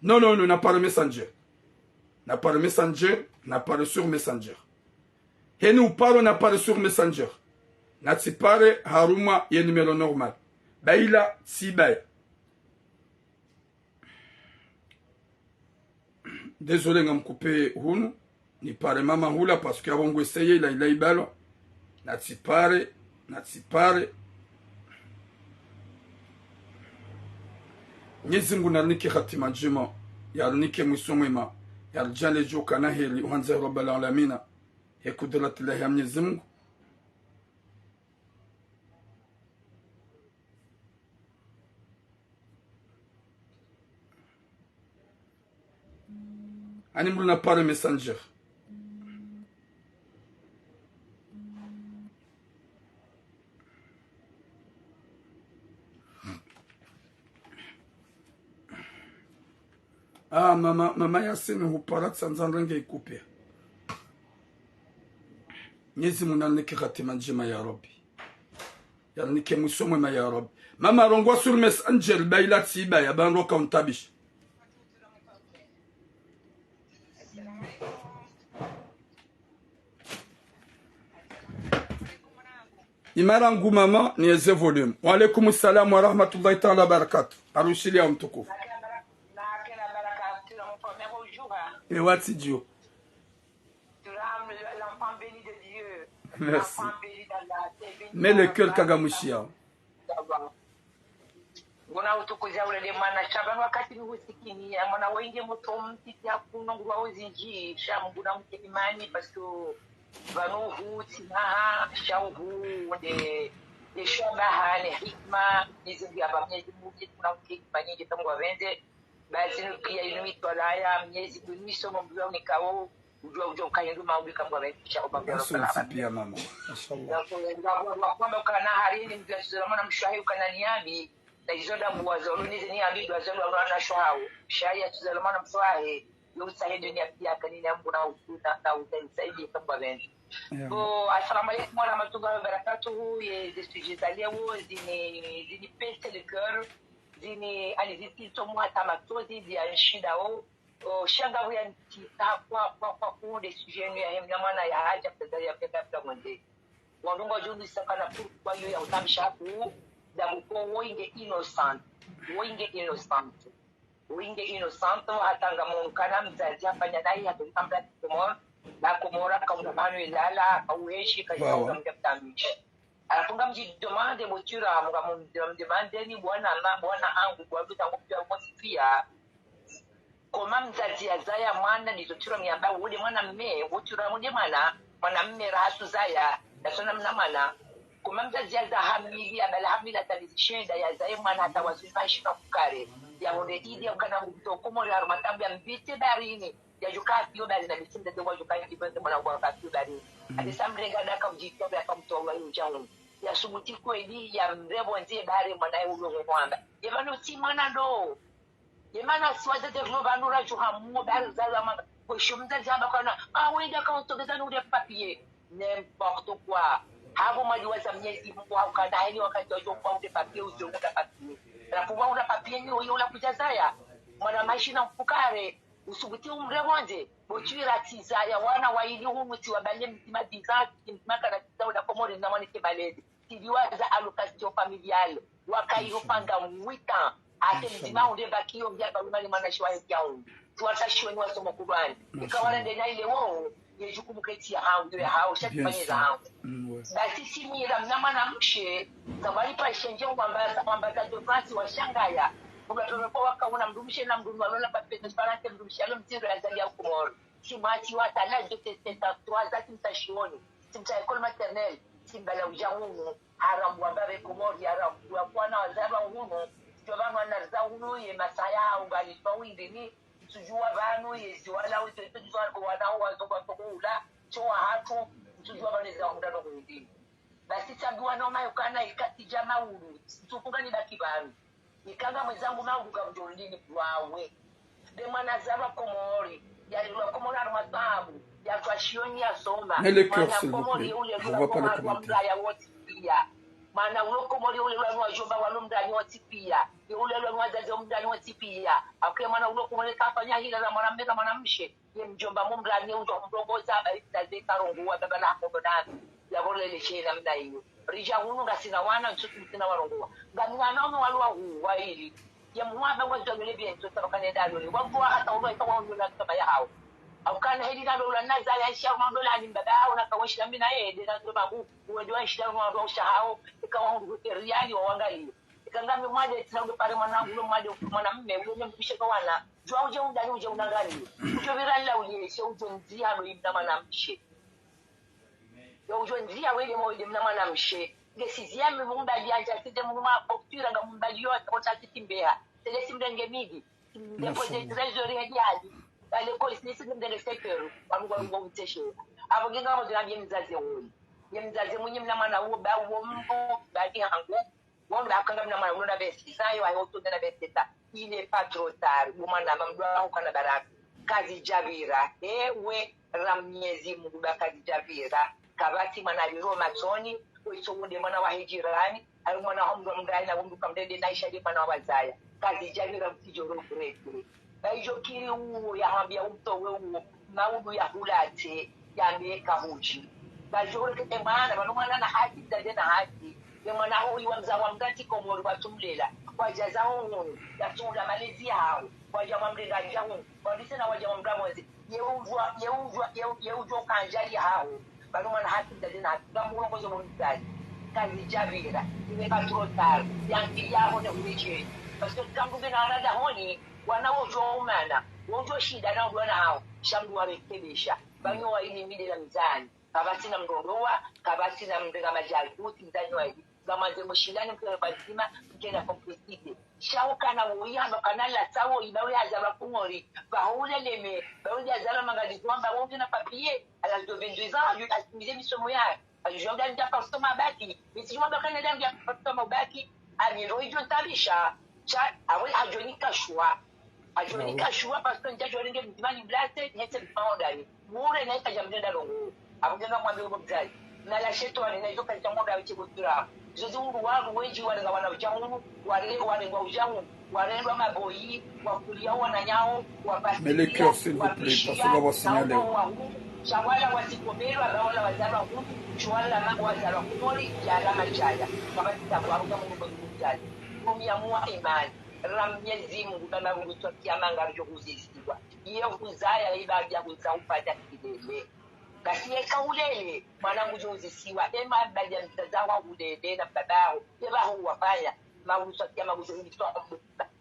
Non, non, non, napare Messenger. Napare Messenger, napare sur Messenger. Heni uparo napare sur Messenger. Natsipare harumwa ye numéro normal. Ba ila tsibaye. Désolé, ngamkupe hunu. Nipare mama hula, parce que yapvo ngweseye ila, ila ibalo. Natsipare, natsipare. Mnyezi Mungu narinike hatima ndjema, yarinike mwiso mwema, yaridjaanlie djo ukana heri, uhandza Rabbal Alamina. He kudratillahi ya Mnyezi Mungu. Ani mdru na pare Messenger. Ah, mama, mama Yasini, hupara tsandza ndrenge ikupia. Mnyezi Mungu narinike hatima ndjema ya Rabbi. Yarinike mwiso mwema ya Rabbi. Mama, rongowa sur Messenger, ba ila tsi ba ya ba ndo kauntabisha. Imara ngu mama, nieze volume. Wa alaikum salam wa rahmatullahi ta'ala wa barakatuh. Arushili ya mtukufu. Ewa tsi djo. Merci. Mais le cœur kagamushia. Nguna utukuza ule de mwana sha pvanu wakati ni husikini ya mwana wenge moto mtiti ya kuno nguwa uzinji sha mguna mke imani parce que pvanu hu tsinaha sha uhu de de shabaha ne hikma nizingi ya pvamnyezi mke kuna mke imani nge tangu wa venze basi nukia inu mitwalaya mnyezi kunu isomo mbuya unikao Udjua, udjua, ukaya ndo maombi kamwe wamfikisha kwa Mungu. Basi salama. Pia mama. Mashallah. Ngapvo, ngapvo, wakwamba ukana harini, mdru ya tuzalama na mshe wahe ukana niambi, na izo ndambu wazaluni ze niambi, ndo wazalwa wana washe wawo. Sha ya tuzalama na mshe wahe, yo utsahe dunia pia, kanini ambu na uku, na, na uta, utsaidi, kambwa bendi. Yeah. Bo, assalamu alaikum wa rahmatullahi wa barakatuhu, ye, ze sujets za leo, zini, zini pince le cœur, zini, ani zitso mwa hata matsozi, zia nshindao, O, sha ngapvo ya ntsi, ta, kwa, kwa, kwa, ku nde sujet inu ya hemna mwana ya hadja, pesa ya pesa pesa mwende. Wandru ngwadjo nisa kana pourquoi yo ya utamisha ku, da kuko woyi nge innocent. Woyi nge innocent. Woyi nge innocent, hata ngamwono kana mdzadze hafanya nayi, hata utambula Komori, na Komori, kauna manu ilala, kauheshi, kauna mdja mtamisha. Halafu ngamdji demande, bo tsira, ngamdji demande ni bwana ma, bwana angu, bwana tangu pia, bo tsira. Koma mdzadze ya zaya mwana, ndizo tsira ngiamba, wo nde mwana mme, wo tsira wo nde mwana, mwana mme raha su zaya, na sona mna mwana. Koma mdzadze ya za hamili, ya bala hamili, hata mizi shenda, ya zaye mwana, hata wazu mashi na fukare. Ya wo nde idi, ya ukana mbuto, Komori, harumwa tabu ya mbite baharini. Yadjuka afiyo bari na misimbe ze wadjuka yindi mwenze mwana ngwa afiyo bari. Mm. Ati sa mrenga daka udjitowa ya kamtowa yu djamu. Ya subuti kweli ya mrebo nze bari mwana ye ulo mwamba. Ye pvanu tsi mwana ndo. Ye mana si wazadze vlo pvanu radjuha mwo bari zalama. Kwesho mdzadze hamba kana, ah, wenda ka utsogeza nure papier. N'importe quoi. Hapvo mwali waza mnyezi Mungu haukana heni wakati wadjo kwa ule papier, udjo ule papier. Rapu wa ule papier ni uyo ula kudja zaya. Mwana mashi na mfukare. Usubuti umrebo nze, bo tsira tsi zaya wana wayili hunu tsi wabale mdzima dix ans, mdzima kana tsi zaya ula Komori na mwana ke balede. Tsi liwaza allocation familiale. Wakayi upanga huit ans. Ate mdzima unde bakiyo mbia balumani mwana shiwa he kiaundu. Tsi wata shiweni wasomo Kurani. Ika wana ndena ile wo, ye jukumu ketsi ya hangu, ye hao, sha tifanye za hangu. Basi tsi mira mna mwana mshe, sa wali pa shenje wamba, wamba za de France wa shangaya. Kuna toloko waka una mdrumshe na mdrume walola pa pete, parante mdrumshe alo mtiro ya zali ya Komori. Tsi mwa tsi wata l'âge de sept ans, trois ans, tsi mta shioni. Tsi mta école maternelle, tsi mbala udja hunu. Haramu wa babe Komori, haramu wa kwana wazalwa hunu. Djo pvanu wana riza hunu, ye masaya hau ngali twa windini. Ntsudjuwa pvanu, ye ziwala, wito, wito, djuwa ko wana hau wazo kwa toko ula. Tso wahatru, ntsudjuwa pvanu za hundra no windini. Basi tsambiwa no mayo kana ikati dja maulu, ntsufunga ni baki pvanu. Ikanga mwezangu maulu ka mdjo lini bwawe. De mwana zalwa Komori, yalilwa Komori harumwa tabu, yatwa shioni yasoma. Mwana Komori ye ulelwa Komori wa mdaya wotsi pia. Mwana ulo Komori ye ulelwa ni wadjomba walo mdani wotsi pia. Ye ulelwa ni wadzadze wa mdani wotsi pia. Akwe mwana ulo Komori kafanya hila za mwana mme na mwana mshe. Ye mdjomba mumrani udjo mrongoza habari zila ze karongowa baba na hakobo nami. Yabolele shena mna iyo. Ridja hunu ngasina wana, ntsuku ntsina warongowa. Ngami wana ume waluwa hu, wayili. Ye mwaba ngwa zidwa mile bien, ntsu taba kane dalo le. Wagwa hata ulwa ika wa ulwa na taba ya hao. Au kana heli dalo ula na zaya isha, mwa ndola ni mbaba hao, na kawashi na mina ye, de na ndola babu, uwe de wa isha, mwa ndola usha hao, ika wa undu hute riali, wa wangaliyo. Ika ngami mwade, tsina ude pare mwana, ulo mwade, mwana mme, ulo nye mpishe kwa wana. Djuwa udje undani, udje unangani. Udjo virala ulieshe, udjo ndziha lo imna mwana mshe. Yo udjo ndziha wele mo ide mna mwana mshe. Nge sixième mumbali anja, sixième muma boktura nga mumbali yo, kota kitimbeha. Tele simrenge midi. Nge poze trésorier hadi hadi. Pale ko isi nisi ndele sekeru. Wamu kwa mbo mteshe. Apvo nginga mbo zina bie mzaze woyi. Ye mzaze mwinyi mna mwana uwo ba uwo mbo badi hangu. Wonda akanga mna mwana ulo na besi zayo ayo utunde na besi ta. Il n'est pas trop tard. Bo mwana mama mdru waho kana baraka. Kazidjapvira. Ewe ra Mnyezi Mungu ba kazidjapvira. Kapvatsi mwana aliro matsoni. Wetso wunde mwana wa hidjirani. Ari mwana wa mdru wa mdru na mdru kamdede na isha de mwana wa zaya. Kazidjapvira mtsidjo regretter. Ba idjo kiri uwo yahambia umtowe uwo, maudu ya hulatse, yambe kahudji. Ba idjo reke e mwana, pvanu mwana na haki, mdzadze na haki. E mwana hoyi wa mza wa mdru tsi Komori watsumlela. Wadjaza hunu, yatsula malezi yaho. Wadja mwamrenga dja hunu. Wandise na wadja mwamrenga mwezi. Ye udjwa, ye udjwa, ye u-, ye udjwa kandjali haho. Pvanu mwana haki, mdzadze na haki. Ngamrongozo mdzadze. Kazidjapvira. Il n'est pas trop tard. Yankili yaho ne uridjeni. Parce que kamdru ngena wana dahoni, wana wodjo umana, wodjo shinda na wana hawo, sha mdru warekebesha. Pvanu wa ili mide la mizani. Kapvatsi na mrondowa, kapvatsi na mrenga madjali, uti mizani wa ili. Ngamwandzo mshindane mkena pvadzima, mkena complicité. Sha ukana woyi hamba kana latsa woyi, ba woyi hazalwa Komori, ba hule leme, ba woyi hazalwa mangalizo amba woyi na papier, à l'âge de vingt-deux ans, yu asimize misomo yahe. Ajo nda nda kasoma bac. Misi juma baka nda nda kasoma bac. Ami ro ijo tabisha. Sha, awe ajo ni kashwa. Ajo ni kashwa parce que nda jo renge mtima ni blase, ni ete maondari. Mure na ita jambe nda rongo. Abu nda mwambe ubo mdzadze. Na la shetwani na ijo kazi tamonda wiche kutura. Zozi uru waru wenji wale nga wana uja unu. Wale, wale nga uja unu. Warendwa maboyi, wakulia wananyawo, wapasilia, Melchior, s'il vous plaît, wapishia, parce que là, on va signaler. Nawo wahu, sha wala wasikomelwa, ba wala wazalwa hunu, sha wala ma-, wazalwa Komori, yala majaya. Kapvatsi ta kwa ruka Mungu kwa mdzadze. Rumia muwa imani. Ra Mnyezi Mungu, ba mabungu twa kiyama ngaridjo huzisiwa. Ye huzaya, iba ya huza upata kilele. Ngasi yeka ulele, mwana ngudjo huzisiwa. Ema ba ya mdzadze wa ulele na babaho. Eba hu wafanya. Mabungu twa kiyama ngudjo huzisiwa.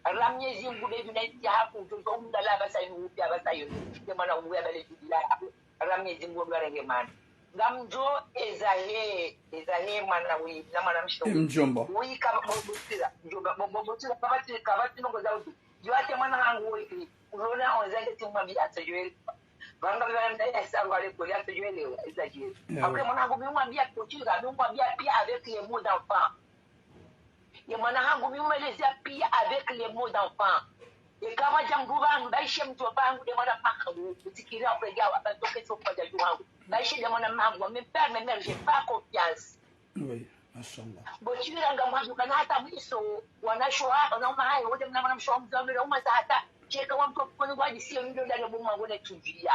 Ra Mnyezi Mungu be djuna iti yahaku, udjo undala apvasa yinu, upvi apvasa yinu. Ye mwana uwe abale djudila yahaku. Ra Mnyezi Mungu ndo arenge mana. Ngamdjo ezahe, ezahe mwana wi, na mwana mshe wi. Mdjomba. Wi ka bo-, bo-, botira, mdjomba, bo-, bo-, botira, kapvatsi, kapvatsi ndrongo za udju. Yo ate mwana hangu wi, ulona onze ans timwambia atsojwele. Vanga vya mda ya sango ale kuli atsojwele, eza jwele. Après, mwana hangu mi mwambia botira, mi mwambia pia avec les mots d'enfant. Ye mwana hangu mi mwelezea pia avec les mots d'enfant. Ye kama dja mdru pvanu, baishe mdru pvangu, de mwana mahangu, utikira upegawa, ba toke so kwa djadju hangu. Baishe de mwana mahangu, mon père, ma mère, j'ai pas confiance. Oui, mashallah. Botira ngamwandzo kana hata mwiso, wanasho wa, wana uma hayi, wode mna mwana msho wa mdru wa mdru wa uma za hata, sheka wa mdru wa mdru wa disiyo mdru ndani ya boma ngone tujia.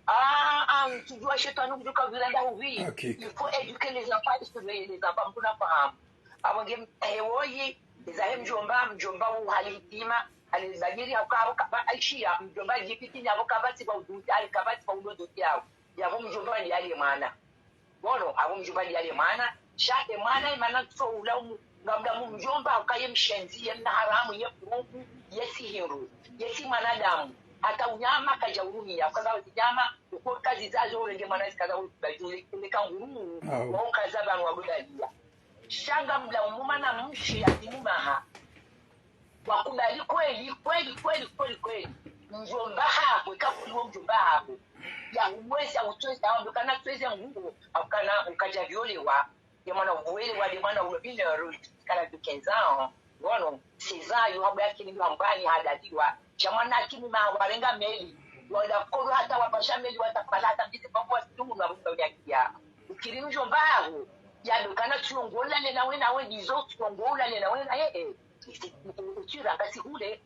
Ah, ah, mtsudjuwa shetwani mdjuka vilanda huvi. Hakika. Il faut éduquer les enfants et surveiller les enfants. Mkuna fahamu. Apvo nge, eh, woyi, ezahe mdjomba, mdjomba wu hali hitima, hali zagiri, hauka apvo kaba aishiya, mdjomba jipiti ni apvo kaba tsi kwa uduti, hali kaba tsi kwa uduti yao. Yapvo mdjomba ni hali mwana. Bono, apvo mdjomba ndi yale mwana, sha ye mwana, ye mwana tso ulaumu, ngamlaumu mdjomba, uka ye mshenzi, ye mna haramu, ye furuku, ye si hindru, ye si mwanadamu. Hata unyama kadja urumia, ukaza uzinyama, uko kazi zazo urenge mwana zikaza urubajule, kule kanguru, wa ukaza pvanu wa gudaliya. Sha ngamlaumu mwana mshe ya timu maha. Wakubali kweli, kweli, kweli, kweli, kweli. Mdjomba hako, ika kuli wo mdjomba hako. Ya umwezi, ya utwezi, ya wambe kana twezi ya nguo, au kana ukaja violewa. Ya mwana uwelewa, de mwana ulo bine rudi, kana du quinze ans. Ngono, seize ans, yo habo ya kini hambani hadadiwa. Sha mwana akini ma warenga meli. Wala kolo hata wapasha meli, watapala hata mbiti kwa kwa situngu na mdjomba ya kia. Ukiri mdjomba hako. Ya ndo kana tsiongola nena wena we, dizo tsiongola nena wena, eh, eh. Utira, ngasi hule,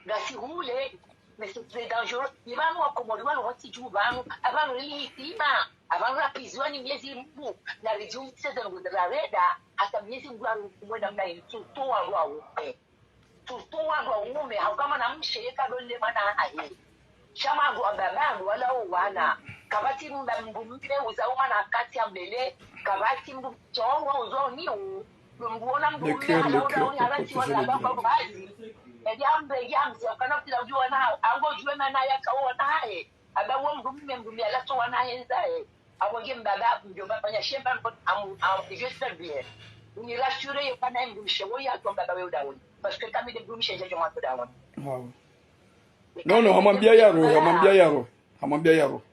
ngasi hule, mais c'est très dangereux. Ni pvanu wa Komori walo hotsi dju pvanu, apvanu ili hitima, apvanu rapiziwa ni Mnyezi Mungu, na ridjumtse ze ndrongo za reda, hata Mnyezi Mungu arukumwe namna ili, surtout wandru wa ume. Surtout wandru wa ume, hauka mwana mshe yeka dole mwana ahe. Sha mwangu amba bandu wala o wana. Kapvatsi mba mdru mme uza umwana kati ya mbele. Kapvatsi mdru tshongo uzo ni u. Mdru ona mdru mme hala uda uni hala tsi wala amba kwa bazi. Edi ambe, edi amse, ukana utila uju wana hao. Ango ujue mana yaka o wana hae. Aba uo mdru mme, mdru mme hala tso wana hae nza e. Abo nge mbaba, mdjomba, panya shemba, amu, amu, je suis bien. Uni rassurer, ye kana mdru mshe, wo ya to mbaba we uda uni. Parce que kami de mdru mshe, je, je m'en to da uni. Wow. Non, non, hamwambia yarohe, hamwambia yarohe, hamwambia yarohe.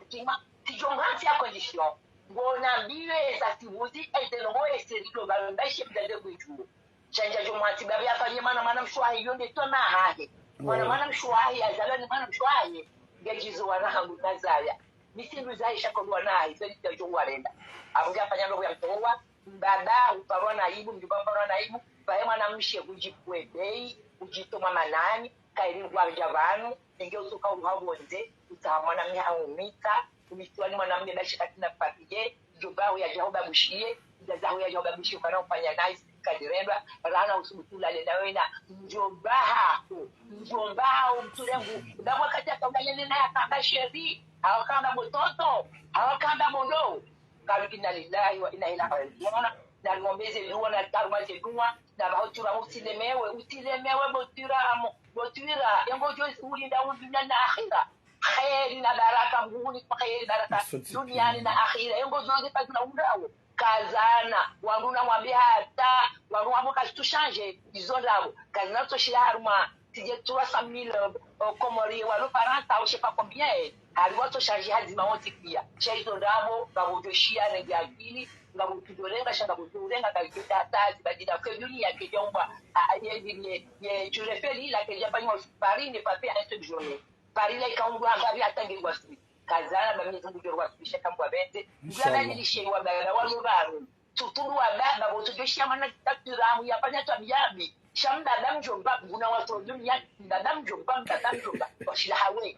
Tima, tidjo mhantsi ya condition. Ngo nambiwe za sibuzi, ete nongo eseri do ba mbaishe mdade kudjuo. Shandja djo mhantsi babi afanye mwana, mwana mshe wahe, yo nde twamaa yahahe. Mwana, mwana mshe wahe, yazalwa ni mwana mshe wahe. Ngedjizo wana hangu nazaya. Mi tsi nduzayi sha ko ndo wana wahe, izo nde djo warenda. Abu nge afanya ndrongo ya mtowa, mbaba uparwa na aibu, mdjomba uparwa na aibu, pvahe mwana mshe udjipvwe beyi, udjitoma manani, kairi ngwadja pvanu, nenge usoka uruha pvondze, utsaha mwana mme haumita, umitiwa ni mwana mme bashi katsina papier, mdjomba haho yadja hubabushiye, mdzadze haho yadja hubabushiye, kana ufanya nayi, kadirendwa, rana usubutu ulale na wena, mdjomba haho, mdjomba haho mtsurengu, ndapvo wakati yaka ulale nena yakamba chéri, hawa kamba bo tonton, hawa kamba bo ndo. Kalu inna lillahi wa inna ilaihi rajiuna, na niombeze dua, na tarumaze dua, na baho tura usilemewe, usilemewe bo tura amo, bo tura, engo djo ulinda udunia na akhira. Kheri na baraka, Mngu hunipa kheri baraka duniani na akhira. Engo djo zipatula undrawo. Kazana, wandru na mwambe hata, wandru wambo kazitsu changer, izo ndrabo. Kazina tso shila harumwa, tidje trois cent mille, euh, Comoriens, walo Farantsa, ou je sais pas combien, eh. Hali watso changer hadzima wontsi pia. Sha izo ndrabo, ngapvo djo shia nenge akili, ngapvo tudjo renga, sha ngapvo djo renga, ngapvo djo tata, zibadila, ke dunia kedjaumbwa, a, a, ye, ye, ye, ye, tu refais li, la kedja fanywa, Paris n'est pas fait en une seule journée. Paris la ikaumbwa, ngapvi hata nge waswi. Kazana ba Mwenyezi Mungu djo waswisha kambwa bete. Inshallah. Ngapvi lishe wa baba walo pvanu. Surtout wa baba, bo tudjo shia mwana dictature amu ya fanya twabiya mbi. Sha mbaba mdjomba, nguna watso dunia, mbaba mdjomba, mbaba mdjomba. Washila hawe.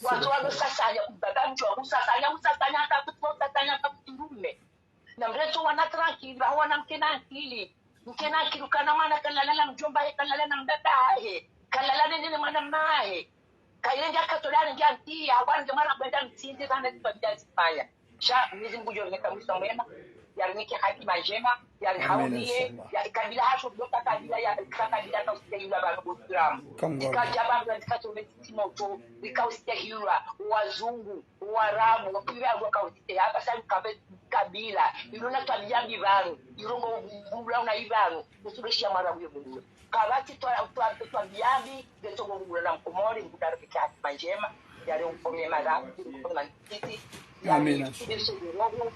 Watso walo sasanya, mbaba mdjomba, usasanya, usasanya, hata kutso sasanya, hata kuturume. Na mretso wana tranquille, ba wana mkena akili. Mkena akili, ukana mwana kalala na mdjomba hahe, kalala na mbaba hahe. Kalala nene na mwana mme hahe. Kaire ndja katolani ndja ntia, wani ndja mwana bwenda mtsinde zana zipvabila zifanya. Sha, Mwenyezi Mungu djo rinike mwiso mwema, yarinike hatima ndjema, yarihauliye, ya kabila hatru, doka kabila, ya kabila kausitehilwa pvanu bo turamu. Ikadja pvanu, ikatome titi moto, ikausitehilwa, wazungu, Warabu, wapvira wakausitehilwa, hapvasa ukapve kabila, ilo na twabiya mbi pvanu, ilo ngo bula una ipvanu, usubeshia Mwarabu ye bula. Kapvatsi twa, twa, twabiya mbi, ngetso ngo bula na Mkomori, Mngu narike hatima ndjema, yare ufome mara, ufome mantiti, yare Amina. Ufome roho,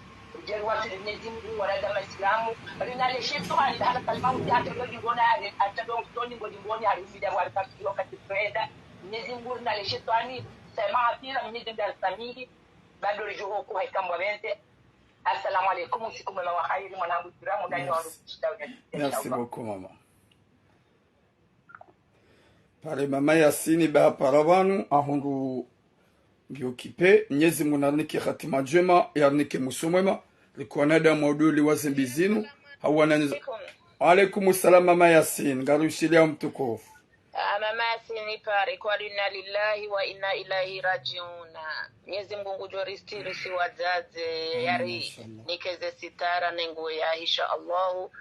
jeri wa Mwenyezi Mungu, wanadamu Waislamu, rina le shetwani, hata kalima uti hata ndo dingoni, hata ndo mtoni ngo dingoni, hari umida wa rikaki wakati twenda. Mwenyezi Mungu, rina le shetwani, sema hapvira, Mwenyezi Mungu arisamihi, bado ridjo hoko haikambwa bente. Assalamu alaikum, usiku mwema wa khairi, mwanangu Kiramu, ndani wa Merci. Merci beaucoup, maman. Pare mama Yasini ba para pvanu, ahundu ngi occupé, Mwenyezi Mungu narinike hatima ndjema, yarinike mwiso mwema, riko wanadamu wa udoli wa zembi zinu, hawana nyiz-, Alaikum. Alaikum salam, mama Yasini, ngarushiliya mtukufu. Ah, mama Yasini pare, kwa inna lillahi wa inna ilaihi rajiuna. Mwenyezi Mungu ngudjo ristiri si wadzadze, Amin, yari inshallah. Nikeze sitara nengo ya, insha Allahu.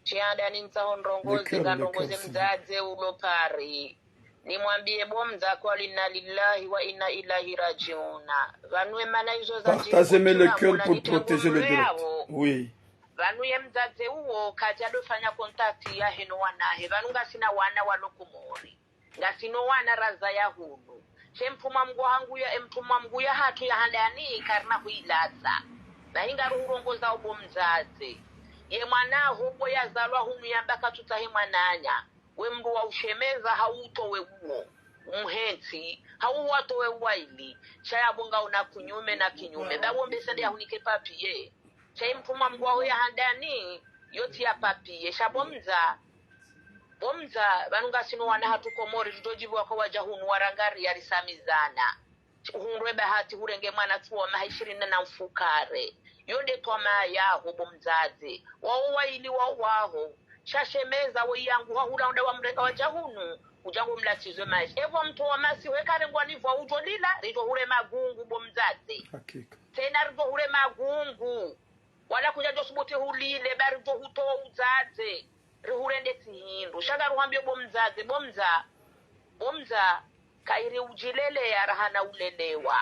Tianda nintsaho ndrongoze, le cœur, le cœur, ndrongoze mdzadze ulo pare. Nimwambie bo mdza kwa inna lillahi wa inna ilaihi rajiuna. Pvanu emana izo za Partagez-moi le cœur pour protéger le direct. Oui. Pvanu ye mdzadze uwo kadja dofanya contact yahe no wanahe. Pvanu ngasina wana walo Komori. Ngasino wana razaya hunu. She mtumwa Mngu hangu ya, mtumwa Mngu ya hatru ya handani karina huilaza. Na hinga ruhurongoza obo mdzadze. Ye mwana hobo yazalwa hunu yamba katsutsahe mwananya. We mndru wa ushemeza hautowe uwo. Umhentsi, hauwatowe uwaili. Sha yabo ngaona kunyume na kinyume. Ba wombe sende yahunike papier. Sha imtumwa Mngu waho ya handani, yotsi ya papier. Sha bo mdza, bo mdza, pvanu ngasino wana hatru Komori, ridjo djibu waka wadja hunu warangari yarisamizana. Hundre bahati hurenge mwana tsuwa maha ishirini na mfukare. Yo nde twamaa yaho bo mdzadze. Wao waili wao waho. Sha shemeza wo yangu hahula unda wamrenga wadja hunu. Udja ngo mlatsize maji. Evo mtru wa masi hweka rengwa ni vwa udjo lila, ridjo hure magungu bo mdzadze. Hakika. Tsena ridjo hure magungu. Wala kudja djo subuti hulile, ba ridjo hutowa udzadze. Rihurende tsi hindru. Sha ngaruhambio bo mdzadze, bo mdza, bo mdza, kairi udjileleya raha na ulelewa.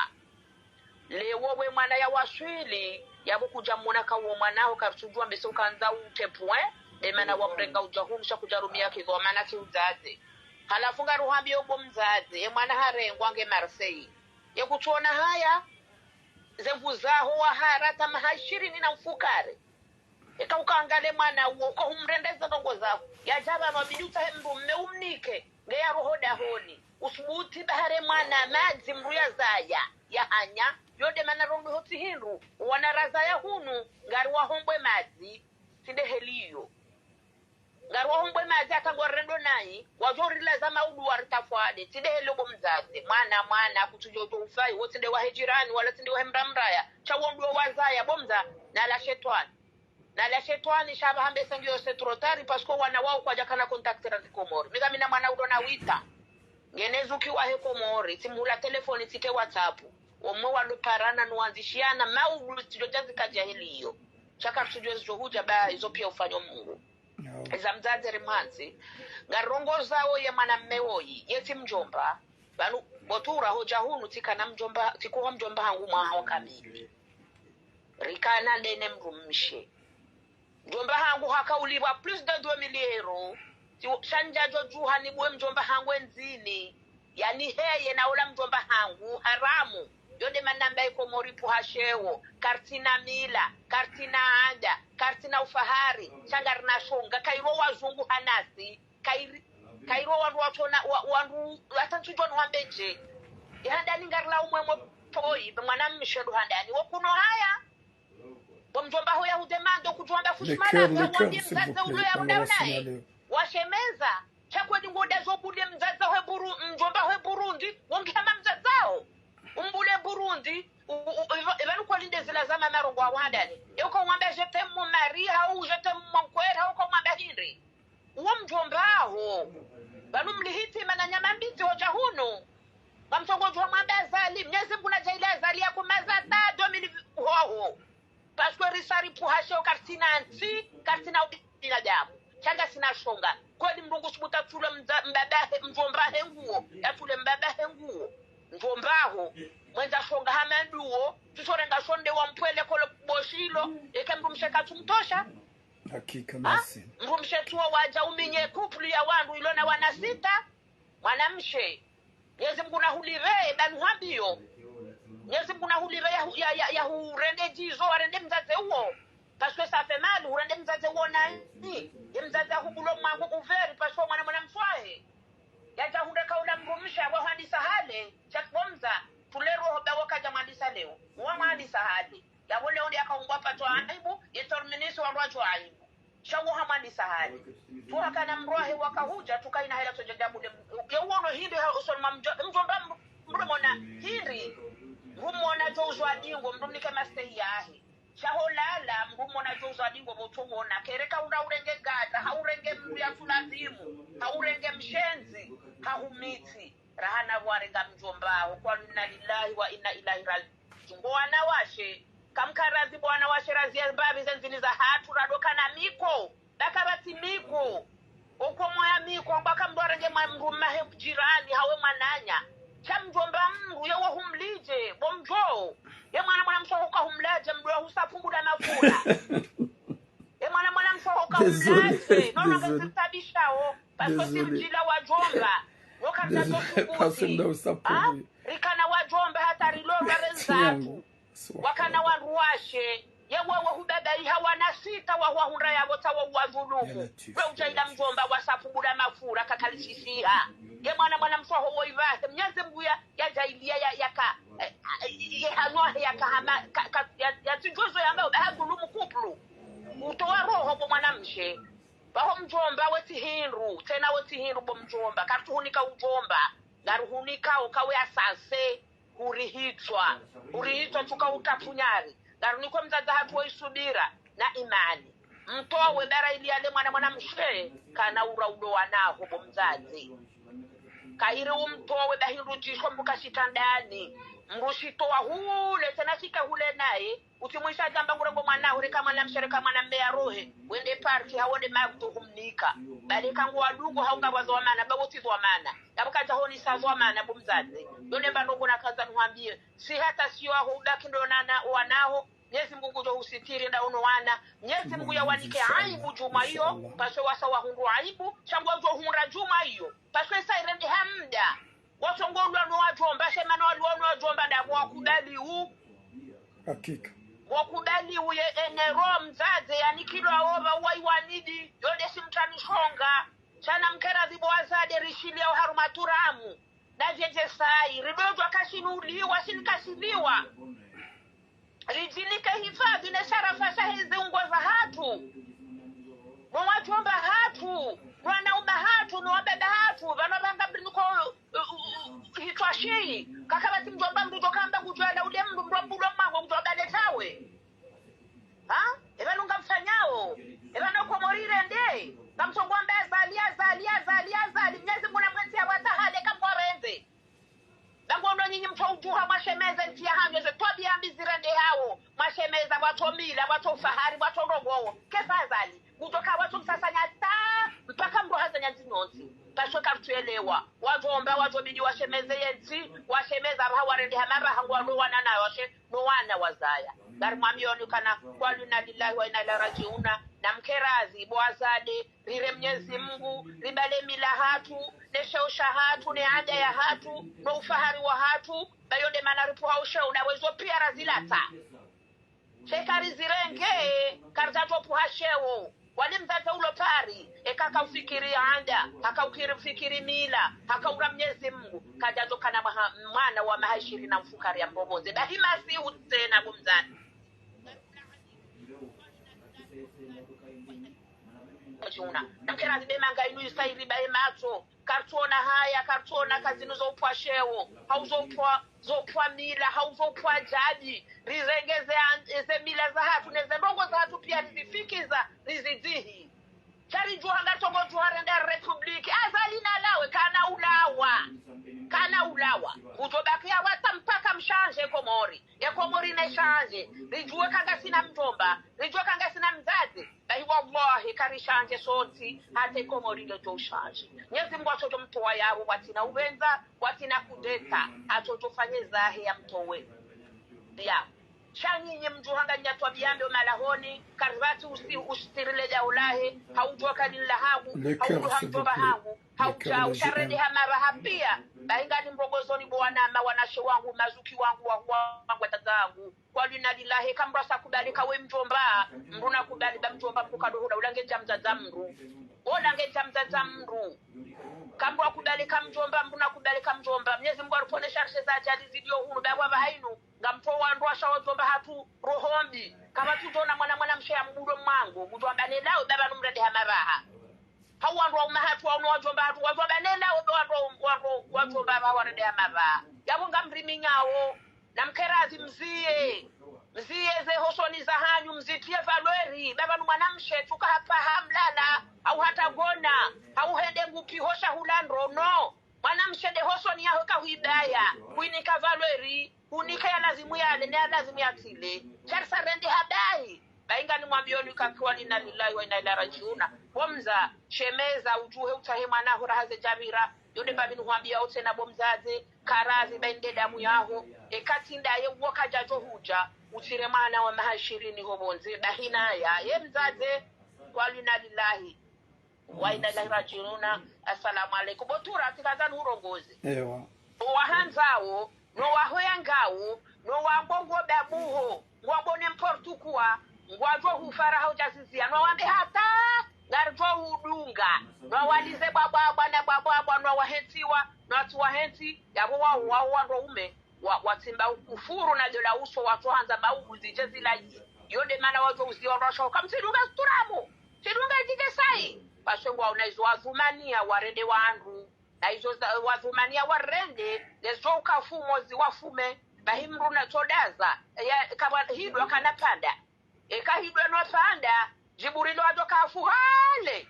Lewo we mwana ya waswili, yabo kudja mona ka wo mwana ho karitsudjuwa mbese ukandza utepwe, be mana wamrenga udja hunu sha kudja rumia kizo, mana tsi udzadze. Halafu ngaruhambiyo bo mdzadze, ye mwana harengwa nge Marseille. Ye kutsuona haya, ze nvu zaho wahara tama ha ishirini na mfukare. Eka ukaangale mwana uwo, uka humrendeze ndrongo zaho. Yadja pvanu wabidi utsahe mdru mme umnike, nge ya roho dahoni. Usubuti bahare mwana madzi mdru yazaya, yahanya, yo nde mana rongoho tsi hindru, wana razaya hunu, ngari wahombwe madzi, tsi nde heli iyo. Ngari wahombwe madzi hata ngwarendo nayi, wadjo rilaza maudu waritafwade, tsi nde heli iyo bo mdzadze, mwana, mwana, kutsudjo to ufayi, wo tsi nde wahe jirani, wala tsi nde wahe mramraya, sha wo ndo wazaya, bo mdza, nala shetwani. Nala shetwani, sha pvaha mbe sengi yo c'est trop tard, parce que wana wawo kwadjakana contact randzi Komori. Mi ngamina mwana udo na wita. Ngena zuki wahe Komori, tsimhula telefoni, tsike WhatsApp. Omwe walo parana, nuwandzishiana, maudu tsidjo djazika dja heli iyo. Sha karitsudjo zidjo hudja ba, izo piya ufanyo Mungu. Iza mdzadze rimantsi. Ngarongozawo ye mwana mme woyi, ye tsi mdjomba. Pvanu, bo tura hodja hunu tsikana mdjomba, tsikuha mdjomba hangu mwaha wa kamili. Rikana ndene mdrumshe. Mdjomba hangu hakaulipvwa plus de deux mille euros. Tsi-, sha ndjadjo djuha nibuwe mdjomba hangu endzini. Yani heye na ola mdjomba hangu, haramu. Yo nde mana mba iKomori pvuha sheo, karitsina mila, karitsina anda, karitsina ufahari, sha ngarina shonga, kayiro wazungu hanasi, kayiri, kayiro wandru watsona, wa-, wandru, hata ntsudjuwa nuhambe dje. Ye handani ngarila umwe mwe pvoyi, be mwana mshe ndo handani, wo kuno haya. Bo mdjomba ho ya hudemande, kudjwamba fushi mana, ya wambie mdzadze ulo ya runda unaye. Washemeza, sha kweli ngoda zo bude mdzadze hwe Buru-, mdjomba hwe Burundi, wongi hama mdzadze wo. Umbule Burundi, u-, u-, u-, ipva-, ipvanu kweli nde zila za mama rongowa handani. Ye uka umwamba je t'aime mon mari, hau je t'aime mon cœur, hau uka umwamba hindri. Uwo mdjomba ho. Pvanu mlihitima na nyama mbiti hodja hunu. Ngamtsongo djuha mwamba Azali, Mnyezi Mungu nadjaaliye Azali ya kumaza ta deux mille hoho. Parce que risa ripvuha sheo karitsina ntsi, karitsina ubinadamu. Sha ngasina shonga. Kweli mdru ngu subuta tsule mdza-, mbaba he, mdjomba he nguo, ya tsule mbaba he nguo. Mdjomba ho, mwendza shonga hama nduwo, tsutsorenga shonde wa mpwele kolo boshilo, eke mdrumshe katsumtosha. Hakika, ha? Merci. Mdrumshe tsuwo wadja uminye couple ya wandru ilo na wana sita, mwana mshe. Mnyezi Mungu nahulipve, ba nuhambiyo. Mnyezi Mungu nahulipve ya hu-, ya, ya, ya hurende djizo, warende mdzadze uwo. Parce que ça fait mal, hurende mdzadze uwo nani? Ye mdzadze ahubulo mwangu uveri, parce que mwana mwana mswahe. Yadja hundre kaula mdrumshe, wa hwandisa hale, sha bo mdza, tsule roho ba wakadja mwandisa leo. Wa mwandisa hale. Yapvo leo ndi yakaumbwa patso aibu, ye terminisi wandru watso aibu. Sha wo hamwandisa hale. Tsu hakana mdru wahe waka hudja, tsu kaina hela tsodja djabu le. Ye uwono hindri ha usoni mwa mdjo-, mdjomba mdru, mdru mona hindri. Mdru mona djo uzwa dingo, mdru mnike mastehi yahe. Sha ho lala, mdru mona djo uzwa dingo, bo tso mona. Kereka unda urenge gata, ha urenge mdru ya tsulazimu, ha urenge mshenzi, ha humitsi. Raha na warenga mdjomba ho, kwa inna lillahi wa inna ilaihi rajiun. Ngo wanawashe, kamkarazi bo wanawashe razi ya mbapvi ze ndzini za hatru, rado kana miko, daka batsi miko. Oko moya miko, amba kamdru arenge mwa mdru mahe jirani, hawe mwananya. Sha mdjomba mdru, ye wo humlidje, bo mdjo. Ye mwana mwana mswaho ka humladje, mdru ya husa pumbu la mafura. Ye mwana mwana mswaho ka humladje, nono ngasitabishao. Parce que si mdjila wadjomba, wo kamna to sukuti. Ha? Rikana wadjomba hata rilolwa renzafu. Wakana wandru washe, ye wewe hubebe iha wana sita wa hwahundra yapvo tsa wo wadhulumu. Kwe udja ila mdjomba wa sapu bula mafura kakalishishiha. Ye mwana mwana mswaho wo ipvahe, Mnyezi Mungu ya, ya djaaliya ya, yaka, eh, eh, ye hanwa he yaka hama, ka, ka, ya, ya tsidjozo yamba ubaha dhulumu couple. Utowa roho bo mwana mshe. Baho mdjomba we tsi hindru, tsena we tsi hindru bo mdjomba. Karitsuhunika udjomba. Ngarihunika ukawe asase, hurihitswa. Hurihitswa tsuka utapvunyari. Ngarinikwe mdzadze hatru wo isubira na imani. Mtowe bara ili yale mwana mwana mshe, kana ura udo wanaho bo mdzadze. Kairi umtowe ba hindru djisho mbuka shitandani. Mdru shitowa hule, tsena shike hule naye. Utsi mwisha djamba ngurengo mwana hure ka mwana mshe, re ka mwana mme ya rohe. Wende parti hawone makutu humnika. Bale ka ngwadungo hau ngapvwa dhwamana, ba wo tsi dhwamana. Yapvo kadja honisa dhwamana bo mdzadze. Yo nde mba ndrongo nakandza nuhwambiye. Si hata siyo aho ubaki ndo nana wanaho. Mnyezi Mungu ngudjo husitiri nda uno wana. Mnyezi Mungu yawanike aibu djumwa iyo, parce que wasa wahundru aibu, sha ngwadjo hundra djumwa iyo. Parce que sa irendeha mda. Watsongolwa no wadjomba, sha mana waliwa no wadjomba nda wakubali u. Hakika. Wakubali u ye enero mdzadze, yaani kilo awo ba uwa iwanidi, yo nde si mtranishonga. Sha na mkera zibo wazade rishiliya oharumwa turamu. Na djedje sayi, ridodjwa kashinu uliwa, shini kashiliwa. Ridjinike hifadhi ne sharafa shahe ziungo zahatru. No wadjomba hatru, no wanaume hatru, no wababa hatru, pvanu pvanga mbili ko, uh, uh, uh, hitwa shi. Kakapvatsi mdjomba mndru djo kamba kudjwala ule mndru mdru wa mbulo mwango kudjwa bale tawe. Ha? Epvanu ngamfanyao. Epvanu Komori irende. Ngamtsongwamba Azali, Azali, Azali, Azali. Mnyezi Mungu namwetsi ya watahale kamwarende. Ba ngondo nyinyi mtso udjuha mwashemeze ntsi yahanyu, ze twabiya mbi zirendehao. Mwashemeza, watso mila, watso ufahari, watso ndrongoo. Kesa Azali. Kutoka watso msasanya ta, mpaka mroha za nyanzi nyontsi. Parce que kartsuelewa. Wadjomba, wadjobidi washemeze yentsi, washemeza raha warendeha maraha ngwalo wana na washe, no wana wazaya. Ngari mwambioni kana, قالوا إنا لله وإنا إليه راجعون, na mkerazi, bo wazade, rire Mnyezi Mungu, ribale mila hatru, ne sheo shahatru, ne ada yahatru, no ufahari wahatru, ba yo nde mana ripvuha usheo, na wezo piya razilata. Sha eka rizirenge, karidjadjo pvuha sheo. Wali mdzadze ulo Paris, eka kaufikiri ada, hakaufikiri mila, hakaura Mnyezi Mungu, kadjadjo kana mwaha-, mwana wa maha ishirini na mfukare ya mbopvondze. Bahi masihu tsena bo mdzadze. Djuna. Namkera zibe manga inu isa iriba ye matso. Kartsona haya, kartsona ka zinu zo upva sheo, hau zo upva, zo upva mila, hau zo upva jadi. Rirenge ze an-, ze mila zahatru, ne ze ndrongoo zahatru piya rizifikiza, rizidzihi. Sha ridjuha ngaritsongo djuha rende République. Azali nalawe, kana ulawa. Kana ulawa. Kudjobakiya wata mpaka mshanje Komori. Ye Komori ne shanje. Ridjuwe ka ngasina mdjomba. Ridjuwe ka ngasina mdzadze. Bahi wallahi, karishanje sontsi, hata Komori ngedjo ushanje. Mnyezi Mungu atsodjo mtowa yapvo, watsina upvendza, watsina kudeta, atsodjo fanye zahe ya mtowe. Ya. Sha nyinyi mdjuha nga nyatwabiya mbi omalahoni, karipvatsi usi-, usitirile djao lahe, haudjuwa kalini lahangu, haudjuha mdjomba hangu, haudjau, sha rendeha maraha piya, bahi ngani mrongozoni bo wanama, wanashe wangu, mazuki wangu, wahu wangu, watata wangu. قالوا إنا لله, kamdru asa kubali kawe mdjomba, mdru na kubali ba mdjomba mdru kadohula, ula ngedja mdzadza mdru. Ula ngedja mdzadza mdru. Kamdru akubali ka mdjomba, mdru na kubali ka mdjomba. Mnyezi Mungu aripvone sharishe za ajali zilio hunu, ba wapva hainu. Ngamtso wandru washa wadjomba hatru roho mbi. Kapvatsu djona mwana mwanamshe ya mbulo mwango, mdjomba nelawe, ba pvanu mrendeha maraha. Hau wandru waume hatru, waume wadjomba hatru, wadjomba nelawe, ba wandru, wandru, wadjomba ba warendeha maraha. Yapvo ngamriminyao. Namkerazi mziye. Mziye ze hosoni zahanyu, mzitiye valeur. Ba pvanu mwanamshe, tsuka hapvaha mlala, hau hata gona, hau hende ngupi hosha hula ndro, no. Mwanamshe nde hosoni yaho kahuibaya, huinika valeur, hunika ya lazimu yale, ne ya lazimu yatsile. Sha risa rendeha bahi. Bahi ngani mwambioni ka قالوا إنا لله وإنا إليه راجعون. Bo mdza, shemeza, udjuhe utsahe mwana ho raha ze djapvira. Yo nde mbapvi nuhwambiya otsena bo mdzadze, karazi ba inde damu yaho. Eka tsi ndaye uwo kadjadjo hudja, utsire mwana wa maha ishirini ho pvondze, bahi naya. Ye mdzadze, قالوا إنا لله وإنا إليه راجعون. Assalamu alaikum. Bo Tura, tsikandza nurongoze. Ewa. Owahandzao, no wahoyangao, no wambongo babuho, ngwambo n'importe quoi, ngwadjo hufara hau djaziziya, no wambe hata, ngaridjo udunga, no walize bwabwabwa na bwabwabwa, no wahentsiwa, no watsi wahentsi, yapvo wa, wa, wandru waume, wa, watsimba ukufuru na dola uso, watsohandza maugu zidje zilayi. Yo nde mana wadjo uziwa wandru washaho, kamtsidunga zituramu, tsidunga zidje sayi. Parce que ngwaona izo wadhumaniya warende wandru. Na izo za, wadhumaniya warende, ngezo ukafumo ziwafume, bahi mdru na tsodaza, ya, kabwa hidwa kana panda. Eka hidwa no panda, Djiburili wadjo kafu hale.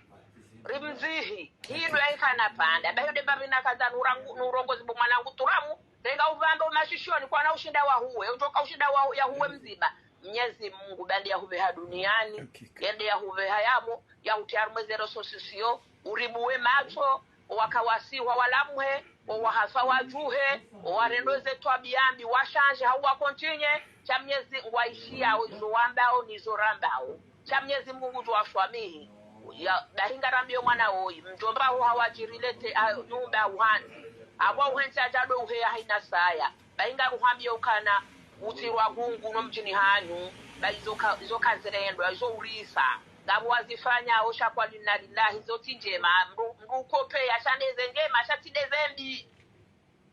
Rimzihi, hidwa ikana panda. Bahi yo nde mbapvi nakandza nurangu, nurongozi bo mwanangu Turamu, renga upvambe omashishoni kwana ushinda wahuwe, udjoka ushinda wa, yahuwe mdzima. Mnyezi Mungu, ba nde yahupveha duniani, hakika, ye nde yahupveha yamo, yahutriya harumwa ze réseaux sociaux, uribuwe matso, owaka wasihwa walamuhe, Owahafa wadjuhe, owarendo ze twabiya mbi washanje, hau wakontinye, sha Mnyezi Mngu aishiyao izo wambao nizo rambao. Sha Mnyezi Mngu ngudjo waswamihi. Ya, bahi ngarambiyo mwana woyi, mdjomba ho hawadjirilete, a, nyumba uhantsi. Apvo uhentsi adjado uheya haina saya. Bahi ngaruhambiyo ukana, utsirwa gungu no mdjini hanyu, ba izo ka, izo kazirendwa, izo urisa. Ngapvo wazifanyao sha kwa inna lillahi, izo tsi ndjema, mdru, mdru ukopeya, sha ndeze ndjema, sha tsi ndeze mbi.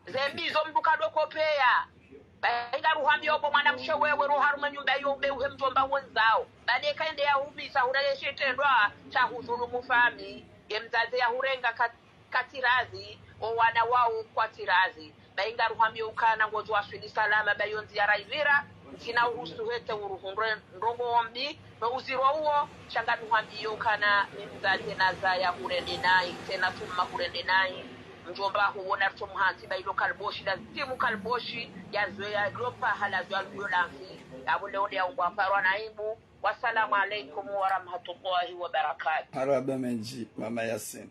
Ze mbi zo mdru kadokopeya. Bahi ngaruhambiyo bo mwanamshe wewe, ro harumwa nyumba iyo ube uhe mdjomba wenzao. Bahi kaende ya umisa, hurele shitrendwa, sha hudhulumu fami. Ye mdzadze ya hurenga kat-, katsi razi, owana wao kwatsi razi. Bahi ngaruhambiyo ukana ngodjo waswili salama, bahi yo ndziya raivira, ntsina uhusu hete uruhundre ndrongo mbi, no uzirwa uwo, sha nganuhambiyo ukana mi mdzadze nazaya hurende nayi, tsena tsuma hurende nayi. Mdjomba ho wona rutso muhantsi, bahi lo kaliboshi, lazimu kaliboshi, yazoweya lo paha lazoweya luyo lamfi, apvo leo nde ya ungwa parwa na aibu. Wassalamu alaikum warahmatullahi wabarakatuh. Marahaba mendji, Mama Yasin.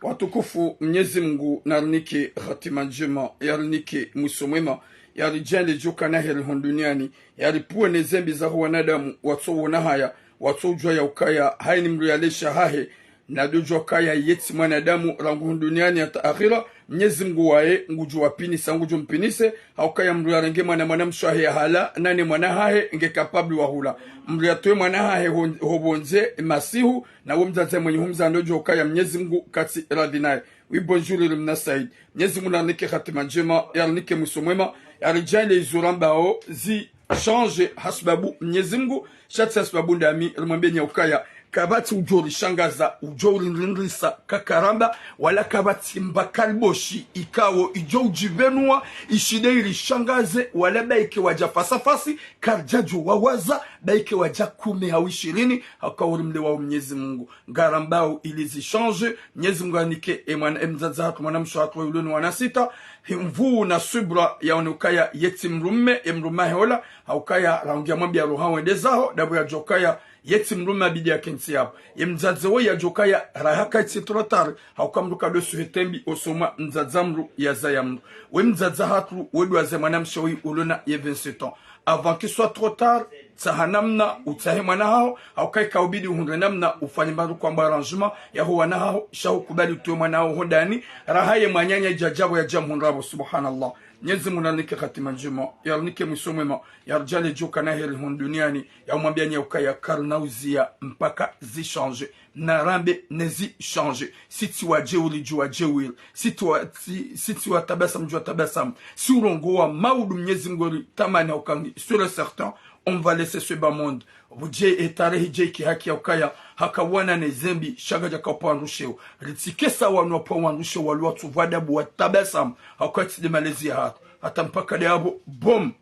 Watukufu, Mnyezi Mngu narinike hatima ndjema, yarinike mwiso mwema, yaridjaanlie djo kana heri hunu duniani, yaripvuwe ne ze mbi zaho wanadamu, watso wona haya, watso udjuwa ya ukaya, hayini mdru yalesha hahe, na dodjuwa kaya yetsi mwanadamu rangu hunu duniani hata akhira, Mnyezi Mngu waye, ngudjo wapvinisa, ngudjo mpvinise, ha ukaya mdru yarenge mwana, mwanamshe wahe yahala, nane mwana hahe, nge capable wa hula. Mdru yatowe mwana hahe ho, ho pvondze, masihu, na wo mdzadze mwenye humzaa ndo djo ukaya Mnyezi Mngu katsi radhi naye. Oui, bonjour, Ilumna Said. Mnyezi Mngu narinike hatima ndjema, yarinike mwiso mwema, yaridjaanlie izo rambao zi change hasibabu Mnyezi Mngu, sha tsi hasibabu ndami, rimwambiye nya ukaya, kapvatsi udjo rishangaza, udjo rinrinrisa, kakaramba, wala kapvatsi mba kaliboshi, ikao, idjo udjipvenua, ishinde irishangaze, wala bahi ke wadja fasafasi, karidjadjo wawaza, bahi ke wadja kume hau ishirini, haka uri mle wao Mnyezi Mngu. Ngarambao ili zi change, Mnyezi Mngu anike e mwana, e mdzadze hatru, mwanamshe hatru wa uloni wana sita, hi mvuu na subra yaone ukaya yetsi mdrume, e mdrume hahe ola, ha ukaya rangu yamwambiya roha wende zaho, dapvo yadjo kaya yetsi mdrume abidi yakentsi yapvo. Ye mdzadze woyi yadjo kaya raha kaitsi trop tard, ha uka mdru kadosu hete mbi osoma mdzadze mdru yazaya mdru. We mdzadze hatru, we ndo waze mwanamshe woyi ulona ye vingt-sept ans. Avant qu'il soit trop tard, tsaha namna utsahe mwana haho, ha uka ika ubidi uhundre namna ufanye mbaru kwamba arrangement yaho wana haho, sha hukubali utowe mwana haho hondani, raha ye mwananya idjadja pvo yadja mhundra pvo, subhanallah. Mnyezi Mngu narinike hatima ndjema, yarinike mwiso mwema, yaridjaanlie djo kana heri hunu duniani, yamwambiya nya ukaya karina uziya mpaka zi change. Narambe ne zi change. Si tsi wadjeuri dju wadjeuri. Si tsi wa, si, si tsi watabasamu dju watabasamu. Si urongowa maudu Mnyezi Mngu ori tamani ha uka ngi sûr et certain, on va laisser ce bas monde. Pvudje e tarehi dje ki haki ya ukaya, haka wana ne ze mbi, sha ngadjaka upva wandru sheo. Ritsike sa wanu wapva wandru sheo, wali watsu pvwa adabu watabasamu, ha uka tsi nde malezi yahatru. Hata mpaka nde apvo, boom.